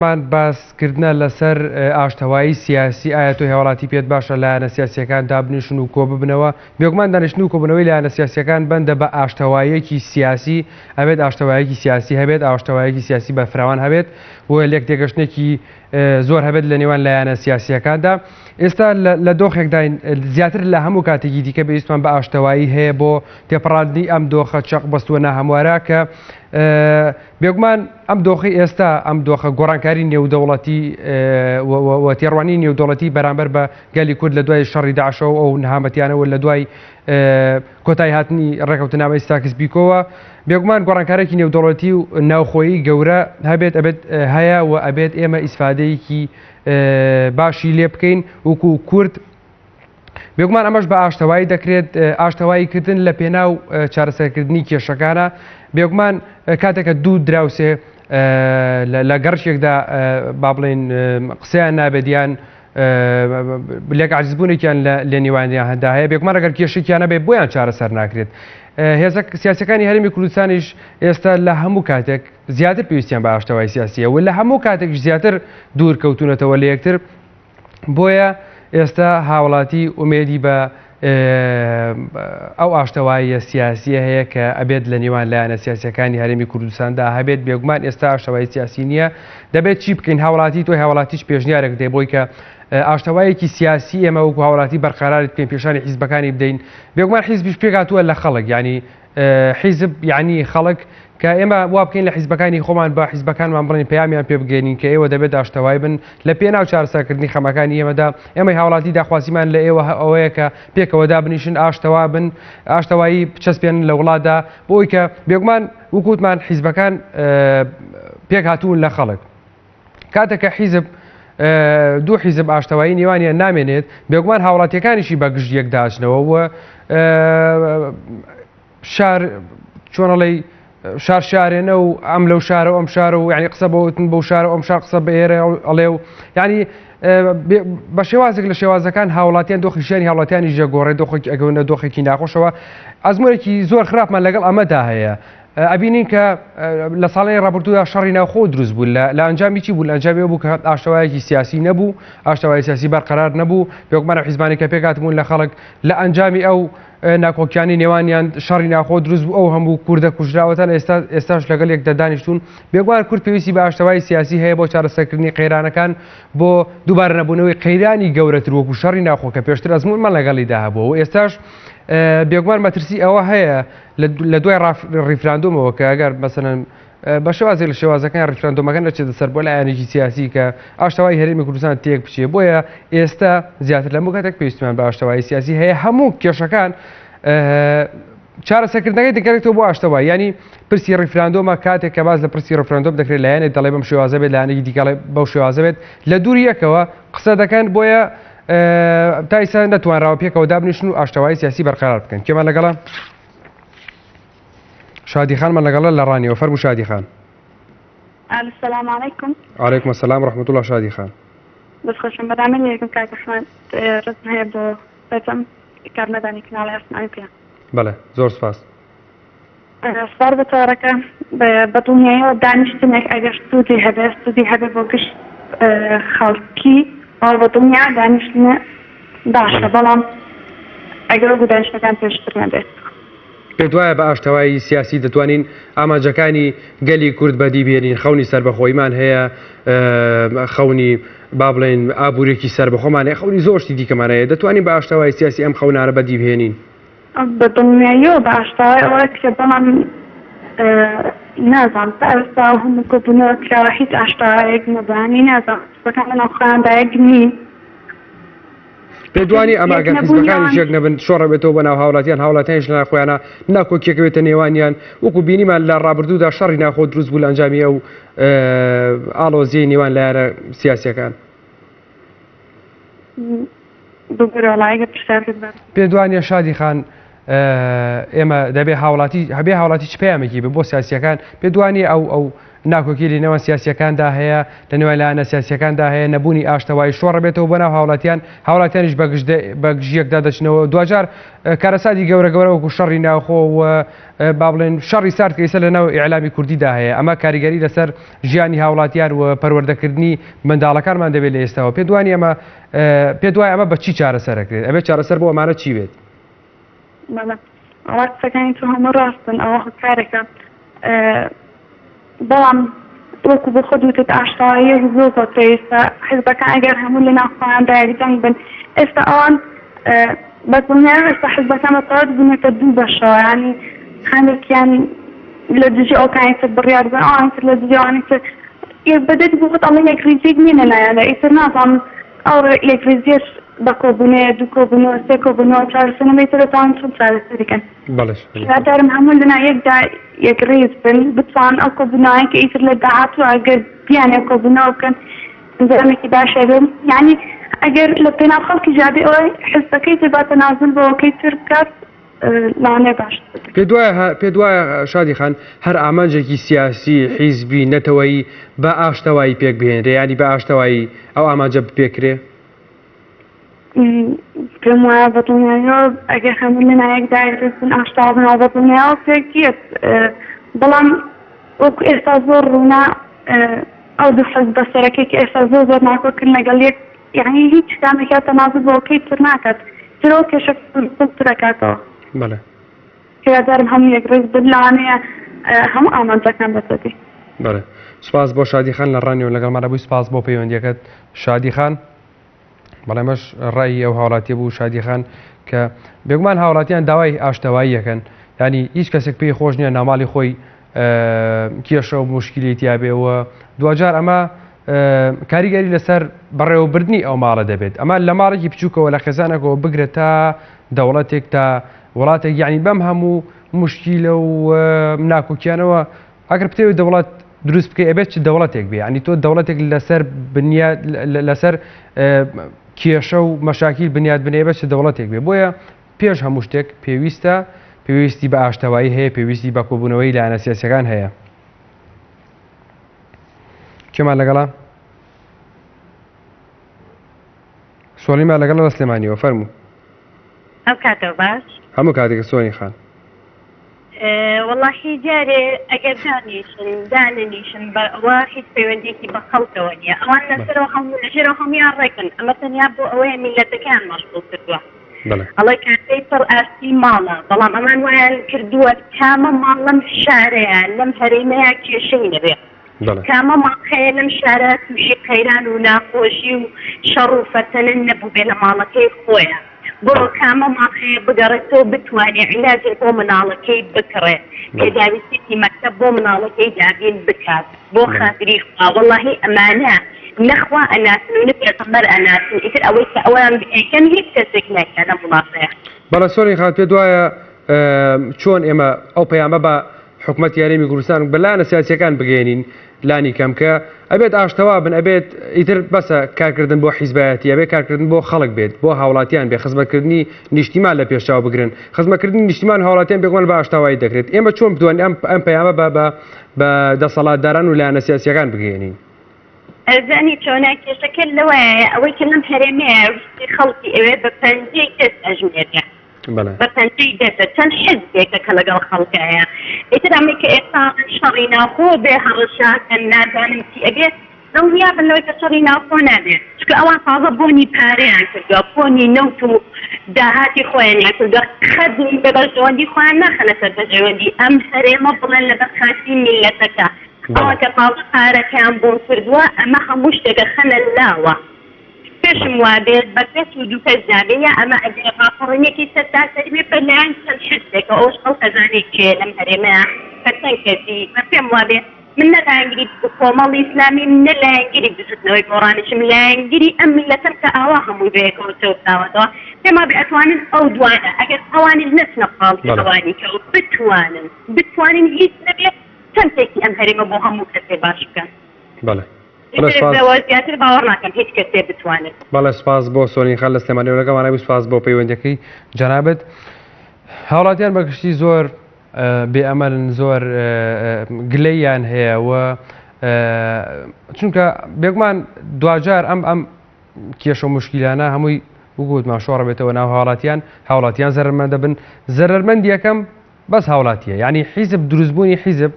مان باس کردنە لەسەر ئاشتەوایی سیاسی، ئایا تۆ هێواڵاتی پێت باشە لایەنە سیاسیەکان دابنیشن و کۆببنەوە؟ بێگومان دانیشتن و کۆبوونەوەی لایەنە سیاسیەکان بەندە بە ئاشتەواییەکی سیاسی، ئەبێت ئاشتەواییەکی سیاسی هەبێت، ئاشتەواییەکی سیاسی بەرفراوان هەبێت و لێکتێگەشتنێکی زۆر هەبێت لە نێوان لایەنە سیاسیەکاندا. ئێستا لە دۆخێکداین زیاتر لە هەموو کاتێکی دیکە پێویستمان بە ئاشتەوایی هەیە بۆ تێپەڕاندنی ئەم دۆخە چەق بەستووە ناهەموارە کە بێگومان ئەم دۆخەی ئێستا، ئەم دۆخە گۆڕانکاری نێودەوڵەتی و تێڕوانینی نێودەوڵەتی بەرامبەر بە گەلی کورد لە دوای شەڕی داعشەوە ئەو نەهامەتیانەوە لە دوای کۆتایی هاتنی ڕێکەوتنامەی ساکس بیکۆوە بێگومان گۆڕانکارێکی نێودەوڵەتی و ناوخۆیی گەورە هەبێت ئەبێت هەیە و ئەبێت ئێمە ئیسفادەیەکی باشی لێ بکەین وەکو کورد بێگومان ئەمەش بە ئاشتەوایی دەکرێت، ئاشتەوایی کردن لە پێناو چارەسەرکردنی کێشەکانە، بێگومان کاتێکە دوو دراوسێ لە گەڕکێکدا با بڵێن قسەیان نابێت یان لێک عاجزبوونێکیان لە نێوانیان هەدا هەیە بێگومان ئەگەر کێشێکیان هەبێت بۆیان چارەسەر ناکرێت. هێزە سیاسەکانی هەرێمی کوردستانیش ئێستا لە هەموو کاتێک زیاتر پێویستیان بە ئاشتەوای سیاسیە و لە هەموو کاتێک زیاتر دوور کەوتونەتەوە لە یەکتر بۆیە ئێستا هاوڵاتی ئومێدی بە ئەو ئاشتەواییە سیاسیە هەیە کە ئەبێت لە نێوان لایەنە سیاسیەکانی هەرێمی کوردستاندا هەبێت بێگومان ئێستا ئاشتەوایی سیاسی نییە دەبێت چی بکەین هاوڵاتی تۆی هاوڵاتیش پێشنیارێک دێ بۆی کە ئاشتەوایەکی سیاسی ئێمە وەکو هاوڵاتی بەرقەرارت بکەین پێشانی حیزبەکانی بدەین بێگومان حیزبیش پێکهاتووە لە خەڵک یعنی حیزب یانی خەڵک، کە ئێمە وا بکەین لە حیزبەکانی خۆمان بە حیزبەکانمان بڵێین پەیامیان پێ بگەێنین کە ئێوە دەبێت ئاشتەوای بن لە پێناو چارەسەرکردنی خەمەکانی ئێمەدا، ئێمەی هاوڵاتی داخوازیمان لە ئێوە ئەوەیە کە پێکەوە دابنیشن ئاشتەوا بن ئاشتەوایی بچەسپێنن لە وڵاتدا بۆ ئەوی کە بێگومان وەکو وتمان حیزبەکان پێکهاتوون لە خەڵک. کاتێک کە حیزب دوو حیزب ئاشتەوایی نێوانیان نامێنێت بێگومان هاوڵاتیەکانیشی بە گشت یەک داچنەوە و شار چۆنەڵی شار شارێنە و ئەم لەو شارە و ئەم شارە و یعنی قسە بۆتن بەو شارە ئەم شار قسە بە ئێرە ئەڵێ و یعنی بە شێوازێک لە شێوازەکان هاوڵاتیان دۆخی ژیانی هاوڵاتیانی ژەگۆڕێ دۆخێکی ئەگەونە دۆخێکی ناخۆشەوە ئەزمونێکی زۆر خراپمان لەگەڵ ئەمەدا هەیە ئەبینین کە لە ساڵانی ڕابردوودا شەڕی ناوخۆ دروست بوو لە ئەنجامی چی بوو لە ئەنجامی بوو کە ئاشتەوایەکی سیاسی نەبوو ئاشتەوای سیاسی بەرقەرار نەبوو بێگومان حیزبانی کە پێکهاتبوون لە خەڵک لە ئەنجامی ئەو ناکۆکیانی نێوانیان شەڕی ناخۆ دروست بوو ئەو هەموو کوردە کوژراوەتە لە ئێستا ئێستاش لەگەڵ یەکدا دانیشتون بێگومان کورد پێویستی بە ئاشتەوای سیاسی هەیە بۆ چارەسەرکردنی قەیرانەکان بۆ دووبارە نەبوونەوەی قەیرانی گەورەتر وەکو شەڕی ناخۆ کە پێشتر ئەزموونمان لەگەڵیدا هەبوو و ئێستاش بێگومان مەترسی ئەوە هەیە لە دوای ڕیفراندۆمەوە کە ئەگەر مەسەلەن بە شێوازێک لە شێوازەکان ڕیفراندۆمەکە نەچێتە سەر بۆ لایەنێکی سیاسی کە ئاشتەوای هەرێمی کوردستان تێک بچێ بۆیە ئێستا زیاتر لە هەموو کاتێک پێویستمان بە ئاشتەوایی سیاسی هەیە هەموو کێشەکان چارەسەرکردنەکەی دەگەرێتەوە بۆ ئاشتەوە ینی پرسی ڕیفراندۆمە کاتێک کە باز لە پرسی ڕفراندۆم دەکرێت لایەنێک دەڵێ بەم شێوازە بێت لایەنێکی دیکەڵێ بەو شێوازە بێت لە دوور یەکەوە قسە دەکەن بۆیە تا ئیستا نەتوانراوە پێکەوە دابنیشن و ئاشتەوایی سیاسی بەرقەرار بکەن. کێمان لەگەڵە؟ شادی خانمان لەگەڵە لە ڕانیەوە. فەرموو شادی خان. السلام علیکم. علیکم السلام رحمة الله شادی خان. دەست خۆشم بەرامەی لێکم کاک ئەحمەد ڕێزم هەیە بۆ سەرجەم کارمەندانی کەناڵی ئاسمانی پێ. بەڵێ زۆر سپاس. سوار بە تۆڕەکە بە دڵنیایەوە دانیشتنێک ئەگەر سوودی هەبێ سوودی هەبێ بۆ گشت خەڵکی ئەوە بە دڵنیا دانیشتنە باشە بەڵام ئەگەر وەکو دانیشتنەکان پێشتر نەبێت. پێت وایە بە ئاشتەوایی سیاسی دەتوانین ئامانجەکانی گەلی کورد بەدی بێنین؟ خەونی سەربەخۆییمان هەیە، خەونی با بڵێین ئابووریەکی سەربەخۆمان هەیە، خەونی زۆر شتی دیکەمان هەیە، دەتوانین بە ئاشتەوایی سیاسی ئەم خەونانە بەدی بهێنین؟ بە دڵنیاییەوە بە ئاشتەوای ئەوە کرێ بەڵام نازانم تا ئێستا ئەو هەموو کۆبوونەوە کراوە هیچ ئاشتەوایەک نەبوو یانی نازانم حیزبەکان لەناو خۆیاندا یەک نین. پێت وانیە ئەمە ئەگەر حیزبەکانیش یەک نەبن شۆڕ ئەبێتەوە بۆ ناو هاوڵاتیان هاوڵاتیانیش لەناو خۆیانە ناکۆکیەک بێتە نێوانیان وەکو بینیمان لە ڕابردوودا شەڕی ناخۆ دروست بوو لە ئەنجامی ئەو ئاڵۆزیەی نێوان لایەنە سیاسیەکان. ببورە وەڵا ئەگەر پرسیارکەت بە. پێت وانیە شادی خان ئێمە دەبێ هاوڵاتی هەبێ هاوڵاتی چ پەیامێکی بێ بۆ سیاسیەکان پێت وانیە ئەو ئەو ناکۆکی لە نێوان سیاسیەکاندا هەیە، لە نێوان لایەنە سیاسیەکاندا هەیە، نەبوونی ئاشتەوایی شۆڕەبێتەوە بۆ ناو هاوڵاتیان، هاوڵاتیانیش بە گژیەکدا دەچنەوە، دواجار کارەساتی گەورە گەورە وەکو شەڕی ناوخۆ و با بڵێن شەڕی سارد کە ئیستا لە ناو ئیعلامی کوردیدا هەیە، ئەمە کاریگەری لەسەر ژیانی هاوڵاتیان و پەروەردەکردنی منداڵەکانمان دەبێت لە ئێستاوە. پێت وانیە ئەمە پێت وایە ئەمە بە چی چارەسەر ئەکرێت؟ ئەبێت چارەسەر بۆ ئەمانە چی بێت؟ بەڵێ ئەوە قسەکانی تۆ هەموو ڕاستن ئەوە هۆکارێکە بەڵام وەکو بۆ خۆت وتت ئاشتەواییەک زۆر زۆر پێویستە حزبەکان ئەگەر هەموو لە ناو خۆیاندا یەکدەنگ بن ئێستا ئەوان بە دڵنیایەوە ئێستا حزبەکان بە تەواوەت بوونەتە دوو بەشەوە یانی هەندێکیان لە دژی ئەوکانی تر بڕیار دەدەن ئەوانی تر لە دژی ئەوانی تر بە دەدی بۆ خۆت ئەڵێ یەکڕیزییەک نییە لە ناویاندا ئیتر نازانم ئەو یەکڕیزییەش بە کۆبوونەوە دوو کۆبوونەوە سێ کۆبوونەوە چارەسەر نەبێت ئیتر دەتوانن چۆن چارەسەری کەن؟ بەڵێ. هیوادارم هەموو لەناو یەکدا یەکڕیز بن بتوانن ئەو کۆبوونەوانەی کە ئیتر لە داهاتوو ئەگەر بیانەوێت کۆبوونەوە بکەن ئەنجامێکی باش هەبێت یانی ئەگەر لە پێناو خەڵکیشا بێ ئەوەی حزبەکەی تر با تەنازول بەوەکەی تر بکات لەوانەیە باشتر بێت. پێت وایە پێت وایە شادی خان هەر ئامانجێکی سیاسی، حیزبی، نەتەوەیی بە ئاشتەوایی پێک بهێنرێ یانی بە ئاشتەوایی ئەو ئامانجە بپێکرێ؟ پێم وایە بە دڵنیاییەوە ئەگەر هەموو لەلایەکدا یەکڕیز بن ئاشتەوا بن ئەوە بە دڵنیایەوە پێک دێت بەڵام وەکو ئێستا زۆر ڕوونە ئەو دوو حزبە سەرەکەی کە ئێستا زۆر زۆر ناکۆکن لەگەڵ یەک یعنی هیچ کامێکیان تەنازول بەوەکەی تر ناکات ترەوە کێشە قوڵتر دەکاتەوە. بەڵێ. هیوادارم هەموو یەکڕیز بن لەوانەیە هەموو ئامانجەکان بێتە دی. بەڵێ سوپاس بۆ شادی خان لە ڕانیەوە لەگەڵمانە بووی سوپاس بۆ پەیوەندیەکەت شادی خان. بەڵێ ئەمەش ڕای ئەو هاوڵاتیە بوو شادی خان کە بێگومان هاوڵاتیان داوای ئاشتەوایی یەکەن ینی هیچ کەسێک پێی خۆش نییە ناماڵی خۆی کێشە و مشکلی تیاابێ و دوجار ئەمە کاریگەری لەسەر بەڕێوەبردننی ئەو ماڵە دەبێت ئەمە لە ماڵێکی بچووکەوە لە خێزانەکەەوە بگرە تا دەوڵەتێک تا وڵاتێک یعنی بەم هەموو مشکیلە و ناکۆکیانەوە ئەگەر بتەوێت دەوڵەت دروست بکەی ئەبێت چ دەوڵەتێک بێ ینی تۆ دەوڵەتێک لەسەر بنیاد لەسەر کێشە و مەشاکیل بنیاد بنێ بە چ دەوڵەتێک بێ بۆیە پێش هەموو شتێک پێویستە پێویستی بە ئاشتەوایی هەیە پێویستی بە کۆبوونەوەی لایەنە سیاسەکان هەیە کێمان لەگەڵا سۆلیمان لەگەڵ لە سلێمانیەوە فەرموو. ئەو کاتەو باش. هەموو کاتێک سۆنی خان. وەڵاهی جارێ ئەگەر دانیشن دانەنیشن بە ئەوە هیچ پەیوەندیەکی بە خەڵکەوە نیە ئەوان لەسەرەوە هەموو لەژێرەوە هەمویان ڕێکن ئەمە تەنیا بۆ ئەوەیە میللەتەکەیان مەشغوڵ کردووە ئەڵێ کاسەی پڕ ئاشتی ماڵە بەڵام ئەمان وایان کردووە کامە ماڵ لەم شارەیە لەم هەرێمەیە کێشەی نەبێ کامە ماڵ هەیە لەم شارە تووشی قەیران و ناخۆشی و شەڕ و فەتەنە نەبووبێ لە ماڵەکەی خۆیا؟ بڕۆ کامە ماڵ هەیە بگەڕێتەوە بتوانێ عیلاجێک بۆ مناڵەکەی بکڕێ، پێداویستیەکی مەکتەب بۆ مناڵەکەی دابین بکات، بۆ خاتری خوا وەڵاهی ئەمانە نە خوا ئەناسن و نە پێغەمبەر ئەناسن ئیتر ئەوەی کە ئەوان ئەیکەن هیچ کەسێک نایکا لەم وڵاتەیا. بەڵێ سۆرین خان پێت وایە چۆن ئێمە ئەو پەیامە بە حکومەتی هەرێمی کوردستان و بە لایەنە سیاسیەکان بگەیەنین لانی کەم کە ئەبێت ئاشتەوا بن ئەبێت ئیتر بەسە کارکردن بۆ حیزبایەتی ئەبێت کارکردن بۆ خەڵک بێت بۆ هاوڵاتیان بێ خزمەتکردنی نیشتیمان لە پێشچاو بگرن خزمەتکردنی نیشتیمان هاوڵاتیان بێگومان بە ئاشتەوایی دەکرێت ئێمە چۆن بتوانین ئەم ئەم پەیامە بە بە بە دەسەڵاتداران و لایەنە سیاسیەکان بگەیەنین؟ ئەزانی چۆنە کێشەکە لەوەیە ئەوەی کە لەم هەرێمەیە ویستی خەڵکی ئەوێ بە پەنجەی دەست ئەژمێرێ بە پەنجەی دەستە چەند حزبێکە کە لەگەڵ خەڵکایە ئیتر ئەمەی کە ئێستا شەڕی ناوخۆ بێ هەڕەشە کەن نازانم چی ئەبێ دڵنیابن لەوەی کە شەڕی ناوخۆ نابێ چونکە ئەوان تازە بۆنی پارەیان کردووە بۆنی نەوت و داهاتی خۆیانیان کردووە خەزنی بە بەرژەوەندی خۆیان ناخەنە سەر بەرژەوەندی ئەم هەرێمە بڵێن لەبەر خاتری میللەتەکە ئەوان کە تازە پارەکەیان بۆن کردووە ئەمە هەموو شتێکە خەنە لاوە پێشم وابێت بە کەس و دوو کەس نابێ یا ئەمە ئەبێ ڕاپەڕینێکی سەرتاسەری بێ بە لایەن چەند حزبێکەوە ئەوەش خەڵک ئەزانێ کێیە لەم هەرێمەیا کە چەند کەسی من پێم وابێ من نە لایەنگری کۆمەڵی ئیسلامیم نە لایەنگری بزوتنەوەی گۆڕانیشم لایەنگری ئەم میللەتەم کە ئاوا هەمووی بەیەکەوە چەوساوەتەوە پێم وابێ ئەتوانن ئەو دوانە ئەگەر ئەوانیش نەچنە پاڵی ئەوانی کەوە بتوانن بتوانن هیچ نەبێ چەمکێکی ئەم هەرێمە بۆ هەموو کەسێ باش بکەن. بەڵێ. ئیتر لەوە زیاتر باوەڕ ناکەم هیچ کەسێ بتوانێت. بەڵێ سوپاس بۆ سۆنی خان لە سلێمانیەوە لەگەڵمانە بوو سوپاس بۆ پەیوەندیەکەی جەنابت. هاوڵاتیان بە گشتی زۆر بێ ئەمەلن زۆر گلەییان هەیە و چونکە بێگومان دواجار ئەم ئەم کێشە و مشکیلانە هەمووی وگوتمان شۆڕە بێتەوە ناو هاوڵاتیان هاوڵاتیان زەرمەندە بن زەرمەند یەکەم بەس هاوڵاتیە یعنی حیزب دروستبوونی حیزب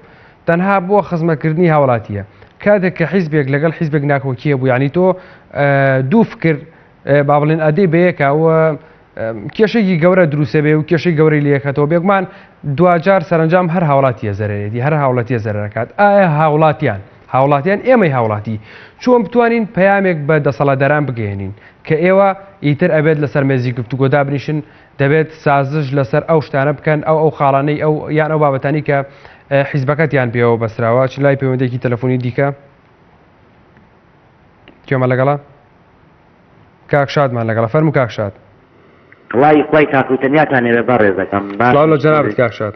تەنها بۆ خزمەتکردنی هاوڵاتیە کاتێک کە حیزبێک لەگەڵ حیزبێک ناکۆکیە بوو یعنی تۆ دوو فکر با بڵێن ئەدەی بەیەکە و کێشێکی گەورە دروستە بێ و کێشەی گەورەی لەکەتەوە بێگومان دواجار سەرنجام هەر هاوڵاتیە زەرێتی هەر هاوڵاتیە زەرەکات ئایا هاوڵاتیان هاوڵاتیان ئێمەی هاوڵاتی چۆن بتوانین پەیامێک بە دەسەڵاتداران بگەێنین کە ئێوە ئیتر ئەبێت لەسەر مێزی گفتوگۆدا بنیشن دەبێت سازش لەسەر ئەو شتانە بکەن ئەو ئەو خاڵانەی ئەو یان ئەو بابەتانی کە حیزبەکەتیان پێوە بەسراوە چ لای پەیوەندێکی تەلەفۆنی دیکە کێمە لەگەڵە کاک شادمان لەگەڵە فەرموو کاک شاد. سڵاوی خوای تاک و تەنیاتان هەبێ بەڕێزەکەم باش سڵاو لە جەنابت کاک شاد.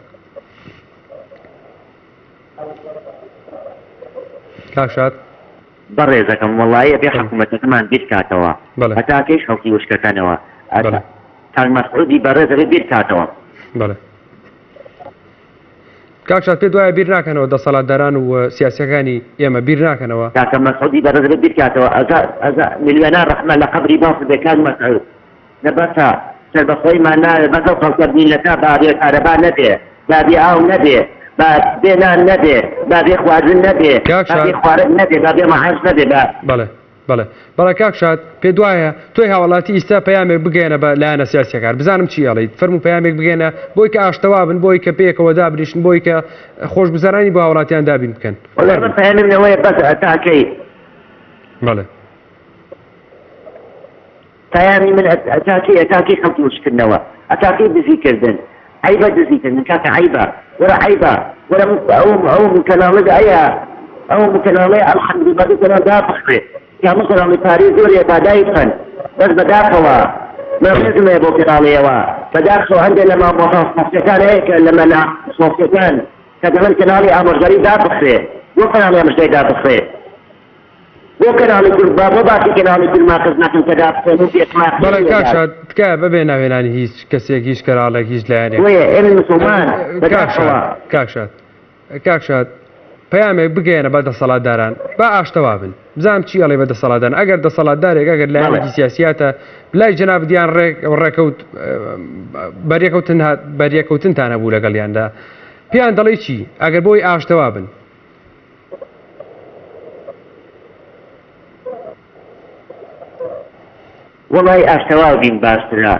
کاک شاد. بەڕێزەکەم وەڵایی ئەبێ حکومەتەکەمان بیرکاتەوە هەتا کەی خەڵکی وشکەکەنەوە کاک مەسعودی بەڕێز ئەبێ بیرکاتەوە. بەڵێ کاک شاد پێت وایە بیر ناکەنەوە دەسەڵاتداران و سیاسیەکانی ئێمە بیر ناکەنەوە؟ کاکە مەسعودی بەڕێز ئەبێ بیرکاتەوە ئەزا ئەزا ملیۆنان ڕەحمە لە قەبری باوکت بێ کاک مەسعود دە بەسە سەربەخۆیمان ناوێ بەس ئەو خەڵکە میللەتە با بێ کارەبا نەبێ با بێ ئاو نەبێ با بێ نان نەبێ با بێ خواردن نەبێ کاک با بێ شاد خوارک نەبێ با بێ مەعاش نەبێ با بەڵێ بەڵێ بەڵێ کاک شاد پێت وایە تۆی هاوڵاتی ئیستا پەیامێک بگەیەنە بە لایەنە سیاسیەکان بزانم چی ئەڵێیت فەرموو پەیامێک بگەیەنە بۆی کە ئاشتەوا بن بۆی کە پێکەوە دابنیشن بۆی کە خۆشگوزەرانی بۆ هاوڵاتیان دابین بکەن وەڵا من فەرموو پەیامم لەوەیە بەس هەتا کەی بەڵێ. پەیامی من هەتا کەی هەتا کەی خەڵکی وشکردنەوە هەتا کەی دزی کردن عەیبە دزی کردن کاکە عەیبە وەرە عەیبە وەرە ئەو ئەو کەناڵە ئەیە ئەو کەناڵەی الحمدلله دوو کەناڵ دابخرێ کامە کەناڵی پارەی زۆرە با دایبخەن بەس بەداخەوە من ڕێزم هەیە بۆ کەناڵیەوە بەداخەوە هەندێک لە مامۆستا سۆفیەکان هەیە کە لە مەلا سۆفیەکان کە دەڵێن کەناڵی ئامۆژگاری دابخرێ بۆ کەناڵی ئامۆژگاری دابخرێ بۆ کەناڵی کورد با بۆ باسی کەناڵی کورد ماکەس نەکەن کە دابخرێن و بێتماخی بەڵێ کاک لێدات. شاد تکایە بەبێ ناوهێنانی هیچ کەسێک هیچ کەناڵێک هیچ لایەنێک بۆیە ئێمەی موسڵمان کاک شاد بەداخەوە. کاک شاد کاک شاد پەیامێک بگەیەنە بە دەسەڵاتداران با ئاشتەوا بن بزانم چی ئەڵێ بە دەسەڵاتداران ئەگەر دەسەڵاتدارێک ئەگەر بەڵێ. لایەنێکی سیاسیاتە لای جەنابت یان ڕێک ڕێکەوت بەریەکەوتن هات بەریەکەوتنتان هەبوو لەگەڵیاندا پێیان دەڵێی چی ئەگەر بۆی ئاشتەوا بن؟ وەڵای ئاشتەواو بین باشترە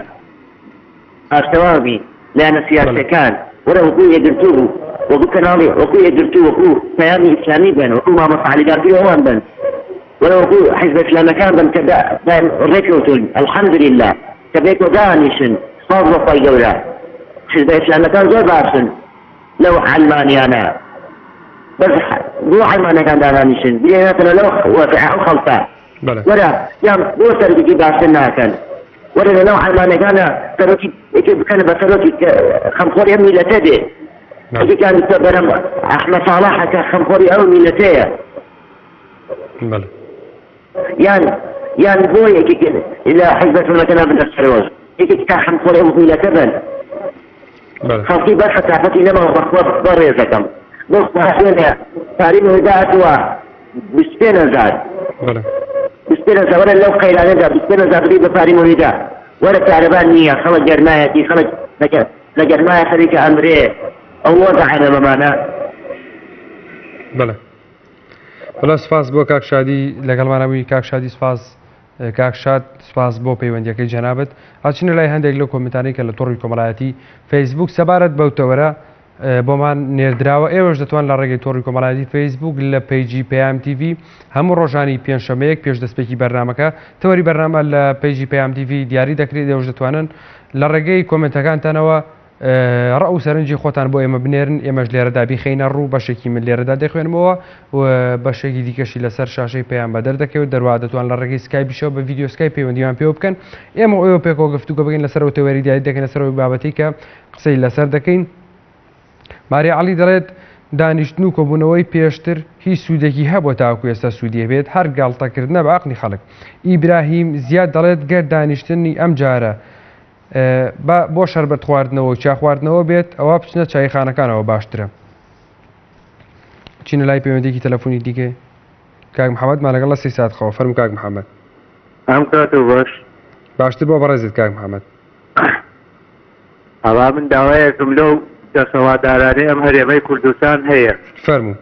ئاشتەواو بین لایەنە سیاسیەکان وەرە وەکو یەکگرتوو بوو وەکو کەناڵی وەکو یەکگرتوو وەکو پەیامی ئیسلامی بن وەکو مامۆستا عەلی باپیر ئەوان بن وەرە وەکو حیزبە ئیسلامەکان بن کە ڕێکەوتون الحمدلله کە بێکەوە دانیشن سپاس بۆ خوای گەورە حیزبە ئیسلامەکان زۆر باشن لەو عەلمانیانە بەس بۆ عەلمانەکان دانانیشن بیرێناتەوە لەو وەزعە ئەو خەڵکە وەرە یان بۆ سەرۆکی باشتر ناکەن وەرە لەناو عەلمانەکانە سەرۆکی یەکێ بکەنە بە سەرۆکی خەمخۆری ئەم میلەتە بێ یەکێکیان دکتۆر بەرەم ئەحمەد ساڵحە کە خەمخۆری ئەو میلەتەیە یان یان بۆ یەکێک لە حیزبە سوننەکەنا بنە سەرۆک یەکێک تا خەمخۆری ئەو میلەتە بن خەڵکی بەرخە تاقەتی نەماوە بەخوا بەڕێزەکەم بۆ خوا دوێنێ پارەی مهدا هاتووە 25 هەزار 25 هەزار وەرە لەو قەیرانەدا 25 هەزار بدەی بە پارەی مهدا وەرە کارەبا نییە خەڵک گەرمایەتی خەڵک لە گەرمایە خەریکە ئەمرێ ئەو وەزعە نەمەمانە. بەڵێ بەڵێ سپاس بۆ کاک شادی لەگەڵمانە بووی کاک شادی سپاس کاک شاد سپاس بۆ پەیوەندیەکەی جەنابت. ئەچینە لای هەندێک لەو کۆمنتانەی کە لە تۆڕی کۆمەڵایەتی فەیسبوک سەبارەت بەو تەوەرە بۆمان نێردراوە ئێوەش دەتوان لە ڕێگەی تۆڕی کۆمەڵایەتی فەیسبوک لە پەیجی پەیام تیڤی هەموو ڕۆژانی پێنجشەمەیەک پێش دەستپێکی بەرنامەکە تەوەری بەرنامە لە پەیجی پەیام تیڤی دیاری دەکرێت ئێوەش دەتوانن لە ڕێگەی کۆمنتەکانتانەوە ڕەئ و سەرنجی خۆتان بۆ ئێمە بنێرن، ئێمەش لێرەدا بیخەینە ڕوو، بەشێکی من لێرەدا دەخوێنمەوە و بەشێکی دیکەشی لەسەر شاشەی پەیام بەدەر دەکەوێت، دەروا دەتوان لە ڕێگەی سکایپیشەوە بە ڤیدیۆ سکایپ پەیوەندیمان پێوە بکەن، ئێمە و ئێوە پێکەوە گفتوگۆ بکەین لەسەر ئەو تەوەری دیاری دەکەین لەسەر ئەو بابەتەی کە قسەی لەسەر دەکەین. ماریا عەلی دەڵێت، دانیشتن و کۆبوونەوەی پێشتر هیچ سوودێکی هەبووە تاوەکو ئێستا سوودی هەبێت، هەر گاڵتەکردنە بە عەقڵی خەڵک. ئیبراهیم زیاد دەڵێت، گەر دانیشتنی ئەمجارە با بۆ شەربەت خواردنەوە و چا خواردنەوە بێت ئەوا بچنە چایخانەکانەوە باشترە. بچینە لای پەیوەندیکی تەلەفۆنی دیکەی کاک محەممەد ما لەگەڵ لە سی سات خەوە فەرموو کاک محەممەد. ئەم کاتە باش. باشتر بۆ بەڕێزت کاک محەممەد. ئەوا من داوایەکم لەو دەسەڵاتدارانەی ئەم هەرێمەی کوردستان هەیە. فەرموو.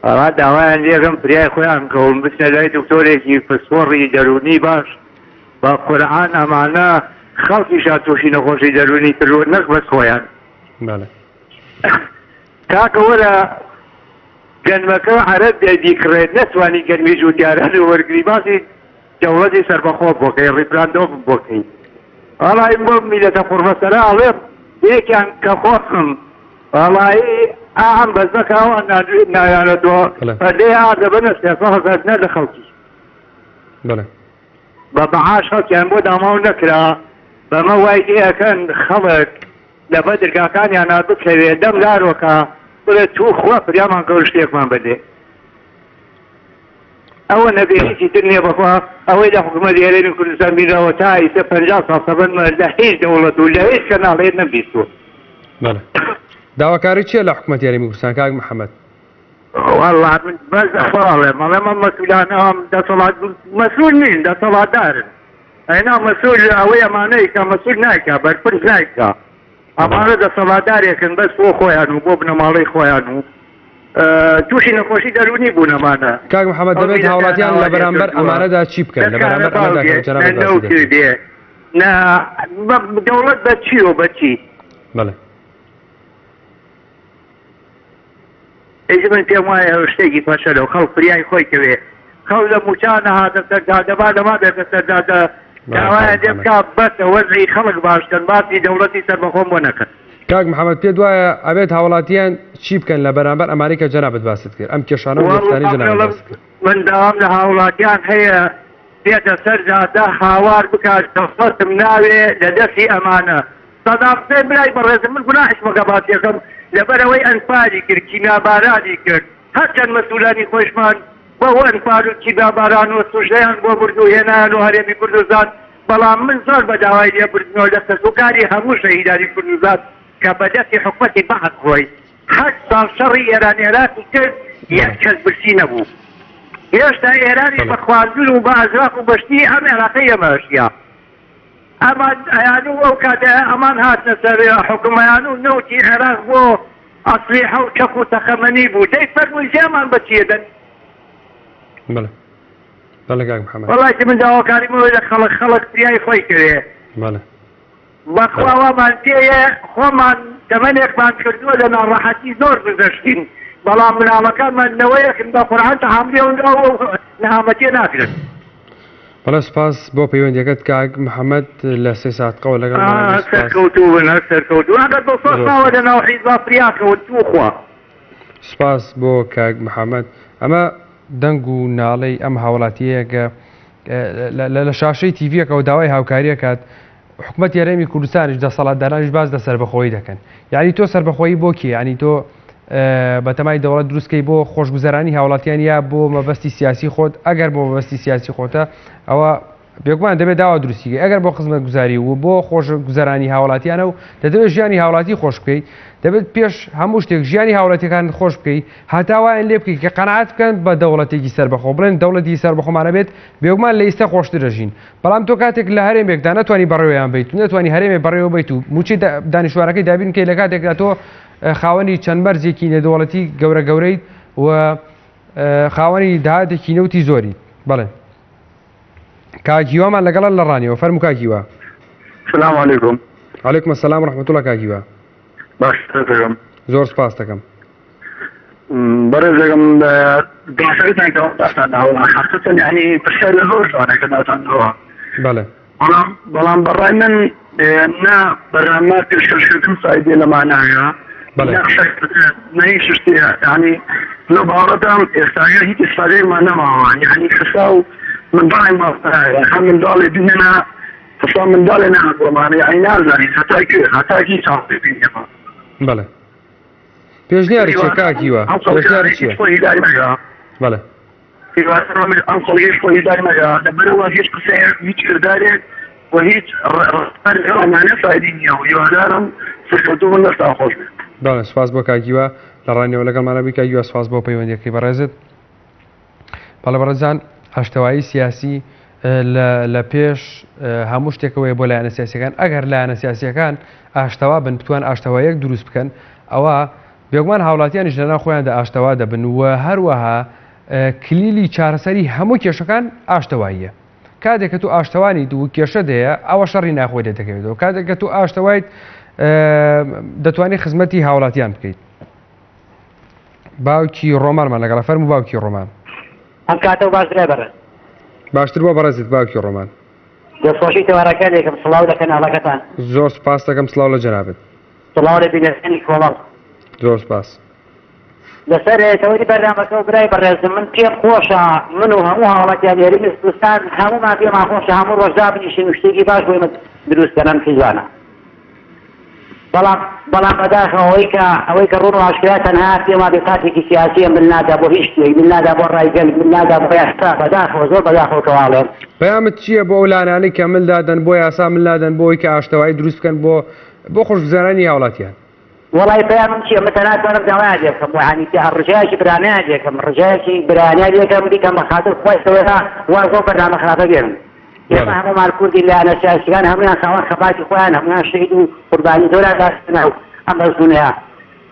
ئەوا داوایان لێکەم فریای خۆیان کەون بچنە لای دکتۆرێکی پسپۆڕی دەروونی باش بە قورعان ئەمانە خەڵکیشان تووشی نەخۆشی دەروونی کردووە نەک بەس خۆیان. بەڵێ. کاکە وەرە گەنمەکە عەرەب بێ بیکڕێت نەتوانی گەنمی جووتیاران وەرگری باسی دەوڵەتی سەربەخۆ بۆ کەی ڕیفراندۆم بۆ کەی وەڵایی بۆ میلەتە قوڕبەسەرە ئەڵێم یەکیان کە خۆم وەڵایی ئا ئەم بەزمە کە ئەوان ناویانە تۆ پەردەی ئاردە بەنە 300 هەزار دینار لە خەڵکی بەڵێ بە مەعاش خەڵکیان بۆ داماو نەکرا بەمە وای لێ ئەکەن خەڵک لە بە درگاکانیانا بکەوێ دەم لارۆکە بڵێ تو خوا فریامان کەون شتێکمان بدێ ئەوە نەبێ هیچی تر نییە بەخوا ئەوەی لە حکومەتی هەرێمی کوردستان بینراوە تا ئیسە 50 ساڵ تەمەنمە لە هیچ دەوڵەت و لە هیچ کەناڵێ نەمبیستووە. بەڵێ داواکاری چییە لە حکومەتی هەرێمی کوردستان کاک محەممەد؟ والله من بەس ئەوە ئەڵێم ئەڵێم ئەم مەسئولانە ئەم دەسەڵات مەسئول نین دەسەڵاتدارن ئەینا مەسئول ئەوەی ئەمانەی کە مەسئول نایکا بەرپرس نایکا ئەمانە دەسەڵاتدارێکن بەس بۆ خۆیان و بۆ بنەماڵەی خۆیان و تووشی نەخۆشی دەروونی بوون ئەمانە. کاک محەمەد ئەو دەبێت میللەتیان هاوڵاتیان لە ئاوا لێ بەرامبەر کردووە ئەمانەدا چی بکەن نە لە بەرامبەر کارەبا ئەمەدا کە بێ نە جەنابت باسی نەوت دەکەی؟ بێ نە دەوڵەت بە چی و بە چی؟ بەڵێ. ئیتر من پێم وایە شتێکی فەشەلە و خەڵک فریای خۆی کەوێ خەڵک لە مووچە نەهاتە سەر جادە با لەما بێتە سەر جادە بەڵێ کاک داوایان لێ محەمەد. بکا بەسە وەزعی خەڵک باش کەن باسی دەوڵەتی سەربەخۆم بۆ نەکەن. کاک محەمەد پێت وایە ئەبێت هاوڵاتیان چی بکەن لە بەرامبەر ئەمانەی کە جەنابت باست کرد ئەم کێشانە و گرفتانەی وەڵڵا جەنابت دڵم باست کرد؟ من داوام لە هاوڵاتیان هەیە بێتە سەر جادە هاوار بکات دەوڵەتم ناوێ لە دەستی ئەمانە سەدام حسێن برای بەڕێزم من گوناحیش مەکە باسیەکەم لەبەرئەوەی ئەنفالی کرد کیمیابارانی کرد هەرچەند مەسئولانی خۆیشمان بەو ئەنفال و کیمیاباران و سوژەیان بۆ برد و هێنایان و هەرێمی کوردستان بەڵام من زۆر بە داوای لێبوردنەوە لە کەسوکاری هەموو شەهیدانی کوردستان کە بە دەستی حکومەتی بەعس ڕۆی هەشت ساڵ شەڕی ئێران ئێراقی کرد یەک کەس برسی نەبوو هێشتا ئێرانیش بە خواردن و بە ئەزراق و بەشتی ئەم عێراقەی ئێمە ئەژیا. ئەمان ئەیانو ئەو کاتە ئەمان هاتنە سەر حوکم ئەیانو نەوتی عێراق بۆ ئەسلیحە و چەک و تەقەمەنی بوو دەی فەرمووی زیامان بە چیە دەن؟ بەڵێ بەڵێ کاک محەمەد. وەڵای من داواکاریم ئەوەیە لە خەڵک خەڵک فریای خۆی کەوێ. بەڵێ. بەخوا وامان پێیە خۆمان تەمەنێکمان کردووە لە ناڕەحەتی زۆر گوزەشتین بەڵام مناڵەکانمان نەوەیەکن بە قورعان تەحەمولی ئەو نەهامەتیە ناگرن. بەڵێ سوپاس بۆ پەیوەندیەکەت کاک محمد لە سێ سات قەوە لەگەڵ ئا سەرکەوتوو بن هەر سەرکەوتوو ئەگەر دڵسۆز ماوە لە ناو حیزبا فریا کەون توخوا. سوپاس بۆ کاک محمد ئەمە دەنگ و ناڵەی ئەم هاوڵاتیەیە کە لە شاشەی تیڤیەکەوە داوای هاوکاریەکات حکومەتی هەرێمی کوردستانیش دەسەڵاتدارانیش باس لە سەربەخۆیی دەکەن یعنی تۆ سەربەخۆیی بۆ کێ یعنی تۆ بەتەمای دەوڵەت دروستکەی بۆ خۆشگوزەرانی هاوڵاتیان یا بۆ مەبەستی سیاسی خۆت ئەگەر بۆ مەبەستی سیاسی خۆتە ئەوە بێگومان دەبێت داوا دروستیگە ئەگەر بۆ خزمەت گوزاری و بۆ خۆش گوزەرانی هاوڵاتیانە و دەدەوێت ژیانی هاوڵاتی خۆش بکەیت دەبێت پێش هەموو شتێک ژیانی هاوڵاتیەکان خۆش بکەیت هەتا وایان لێ بکەیت کە قەناعەت بکەن بە دەوڵەتێکی سەربەخۆ بڵێن دەوڵەتی سەربەخۆمانە بێت بێگومان لە ئیستا خۆشتر دەژین بەڵام تۆ کاتێک لە هەرێمێکدا نەتوانی بەڕێوەیان بیت و نەتوانی هەرێمێ بەڕێوە بیت و موچەی دانیشتوانەکەی دابین بکەیت لە کاتێکدا تۆ خاوەنی چەند مەرجێکی نێودەوڵەتی گەورە گەورەیت و خاوەنی داهاتێکی نەوتی زۆری بەڵێ کاک هیوامان لەگەڵە لە ڕانیەوە فەرموو کاک هیوا. سلام علیکم. علیکم السلام و رحمة الله کاک هیوا. باش دەکەم. زۆر سپاس دەکەم. بەڕێزەکەم باسەکەتان کە باستان داوە حەقیقەتەن یعنی پرسیاری زۆر جوانە کە داتان داوە. بەڵێ. بەڵام بەڵام بەڕای من نا بەرنامە پێشکەشکردن فایدەی لە مانایە بەڵێ. نا قسەکردن نە هیچ شتێ یعنی لەو باوەڕەدام ئێستاکە هیچ ئیسفادەیەکمان نەماوە یعنی حساو من بەڕای ماوە هەر منداڵێ بهێنە حساو منداڵێ نەهاتووەمانە یعنی نازانین هەتا کوێ هەتا کی چاوەڕێ بین ئێمە. بەڵێ. پێشنیارت چیە کاک هیوا؟ پێشنیارت چیە؟ بەڵێ. هیوادارم ئەم خەڵکەیش خۆی هیدار مەکا لەبەرئەوە هیچ قسەیەک هیچ کردارێک و هیچ ڕەفتارێک لەگەڵ ئەمانە فایدەی نییە و هیوادارم سەرکەوتوو بن دەستتان خۆش بێت. بەڵێ سوپاس بۆ کاک هیوا. لە ڕانیەوە لەگەڵمانە بووی کاک هیوا سپاس بۆ پەیوەندیەکەی بەڕێزت. بەڵێ بەڕێزان ئاشتەوایی سیاسی لە پێش هەموو شتێکەوەی بۆ لایەنە سیاسەکان ئەگەر لایەنە سیاسیەکان ئاشتەوا بن بتوان ئاشتەوایەک دروست بکەن ئەوە بێگومان هاوڵاتیانیش لەناو خۆیاندا ئاشتەوا دەبن و هەروەها کلیلی چارەسەری هەموو کێشەکان ئاشتەواییە کاتێک کە تۆ ئاشتەوانیت و کێشەت هەیە ئەوە شەڕی ناخۆی لێ دەکەوێتەوە کاتێک کە تۆ ئاشتەوایت دەتوانانی خزمەتی هاوڵاتیان بکەیت باوکی ڕۆمانمان لەگەڵە فەرمو باوکی ڕۆمان ئەم کاتە و باش برای بەڕێز باشتر بۆ بەڕێزت باوکی ڕۆمان دەستخۆشی تەوارەکە لێکم سڵاو لە کەناڵەکەتان زۆر سپاس دەکەم سڵاو لە جەنابت سڵاو لە بینەرانی کۆمەڵ زۆر سپاس لەسەر تەوەری بەرنامەکە و برای بەڕێزم من پێم خۆشە من و هەموو هاوڵاتیانی هەرێمی کوردستان هەموومان پێمان خۆشە هەموو ڕۆژ دابنیشین و شتێکی باش بۆ ئێمە دروست کەن ئەم حیزبانە بەڵام بەڵام بەداخەوە ئەوەی کە ئەوەی کە ڕوون و ئاشکرا تەنها پێم وابێ پارتێکی سیاسیە مل نادا بۆ هیچ شتێک مل نادا بۆ ڕای گەل مل نادا بۆ یاسا بەداخەوە زۆر بەداخەوە کە واڵێم. پەیامت چییە بۆ ئەو لایەنانەی کە مل دادەن بۆ یاسا مل نادەن بۆ ئەوەی کە ئاشتەوایی دروست بکەن بۆ بۆ خۆشگوزەرانی هاوڵاتیان؟ وەڵای پەیامم چیە من تەنها توانم داوایان لێ بکەم یانی ڕجایەکی برانەیان لێ کەم ڕجایەکی برایانیان لێ کەم بیکەم بە خاتر خوای گەورە واز لەو بەرنامە خراپە بێنن ئێمە هەموومان کوردین لایەنە سیاسیەکان هەموویان خاوەن خەباتی خۆیان هەموویان شەهید و قوربانی زۆریان داشتنە و ئەم ئەزموونەیە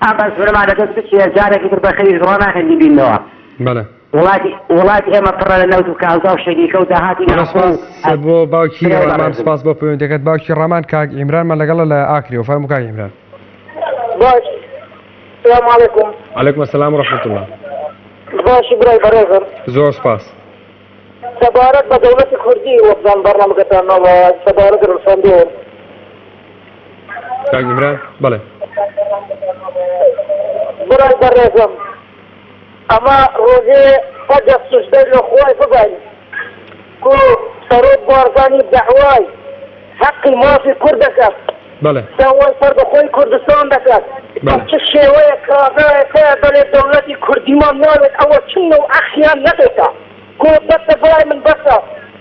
ئەم ئەزموونەمان لەدەست بچێ جارێکی تر بەخێریش ڕا ناکەن بیبیننەوە. بەڵێ. وڵاتی وڵاتی ئێمە پڕە لە نەوت و کانزا و شەریکە و داهاتی بەڵێ ناوخۆ و سپاس بۆ باوکی برای ڕامان بەڕێزم. سپاس بۆ پەیوەندیەکەت باوکی ڕامان کاک عیمرانمان لەگەڵە لە ئاکرێوە فەرموو کاک عیمران. باش سلام علیکم. علیکم السلام و رحمة الله. باشی برای بەڕێزم. زۆر سپاس. سەبارەت بە دەوڵەتی کوردی وەبزانم بەرنامەکەتان ناوە سەبارەت ڕفراندۆم. کاک عیمران بەڵێ. برای بەڕێزم ئەمە ڕۆژێ فەجە سوجدەی لە خوای ببەین کو سەرۆک بارزانی دەعوای هەقی مافی کورد دەکات بەڵێ. داوای سەربەخۆی کوردستان دەکات بە بەڵێ. چ شێوەیەک کابرایەک هەیە دەڵێ دەوڵەتی کوردیمان ناوێت ئەوە چ نەوعە خیانەتێکە کو بەسە برای من بەسە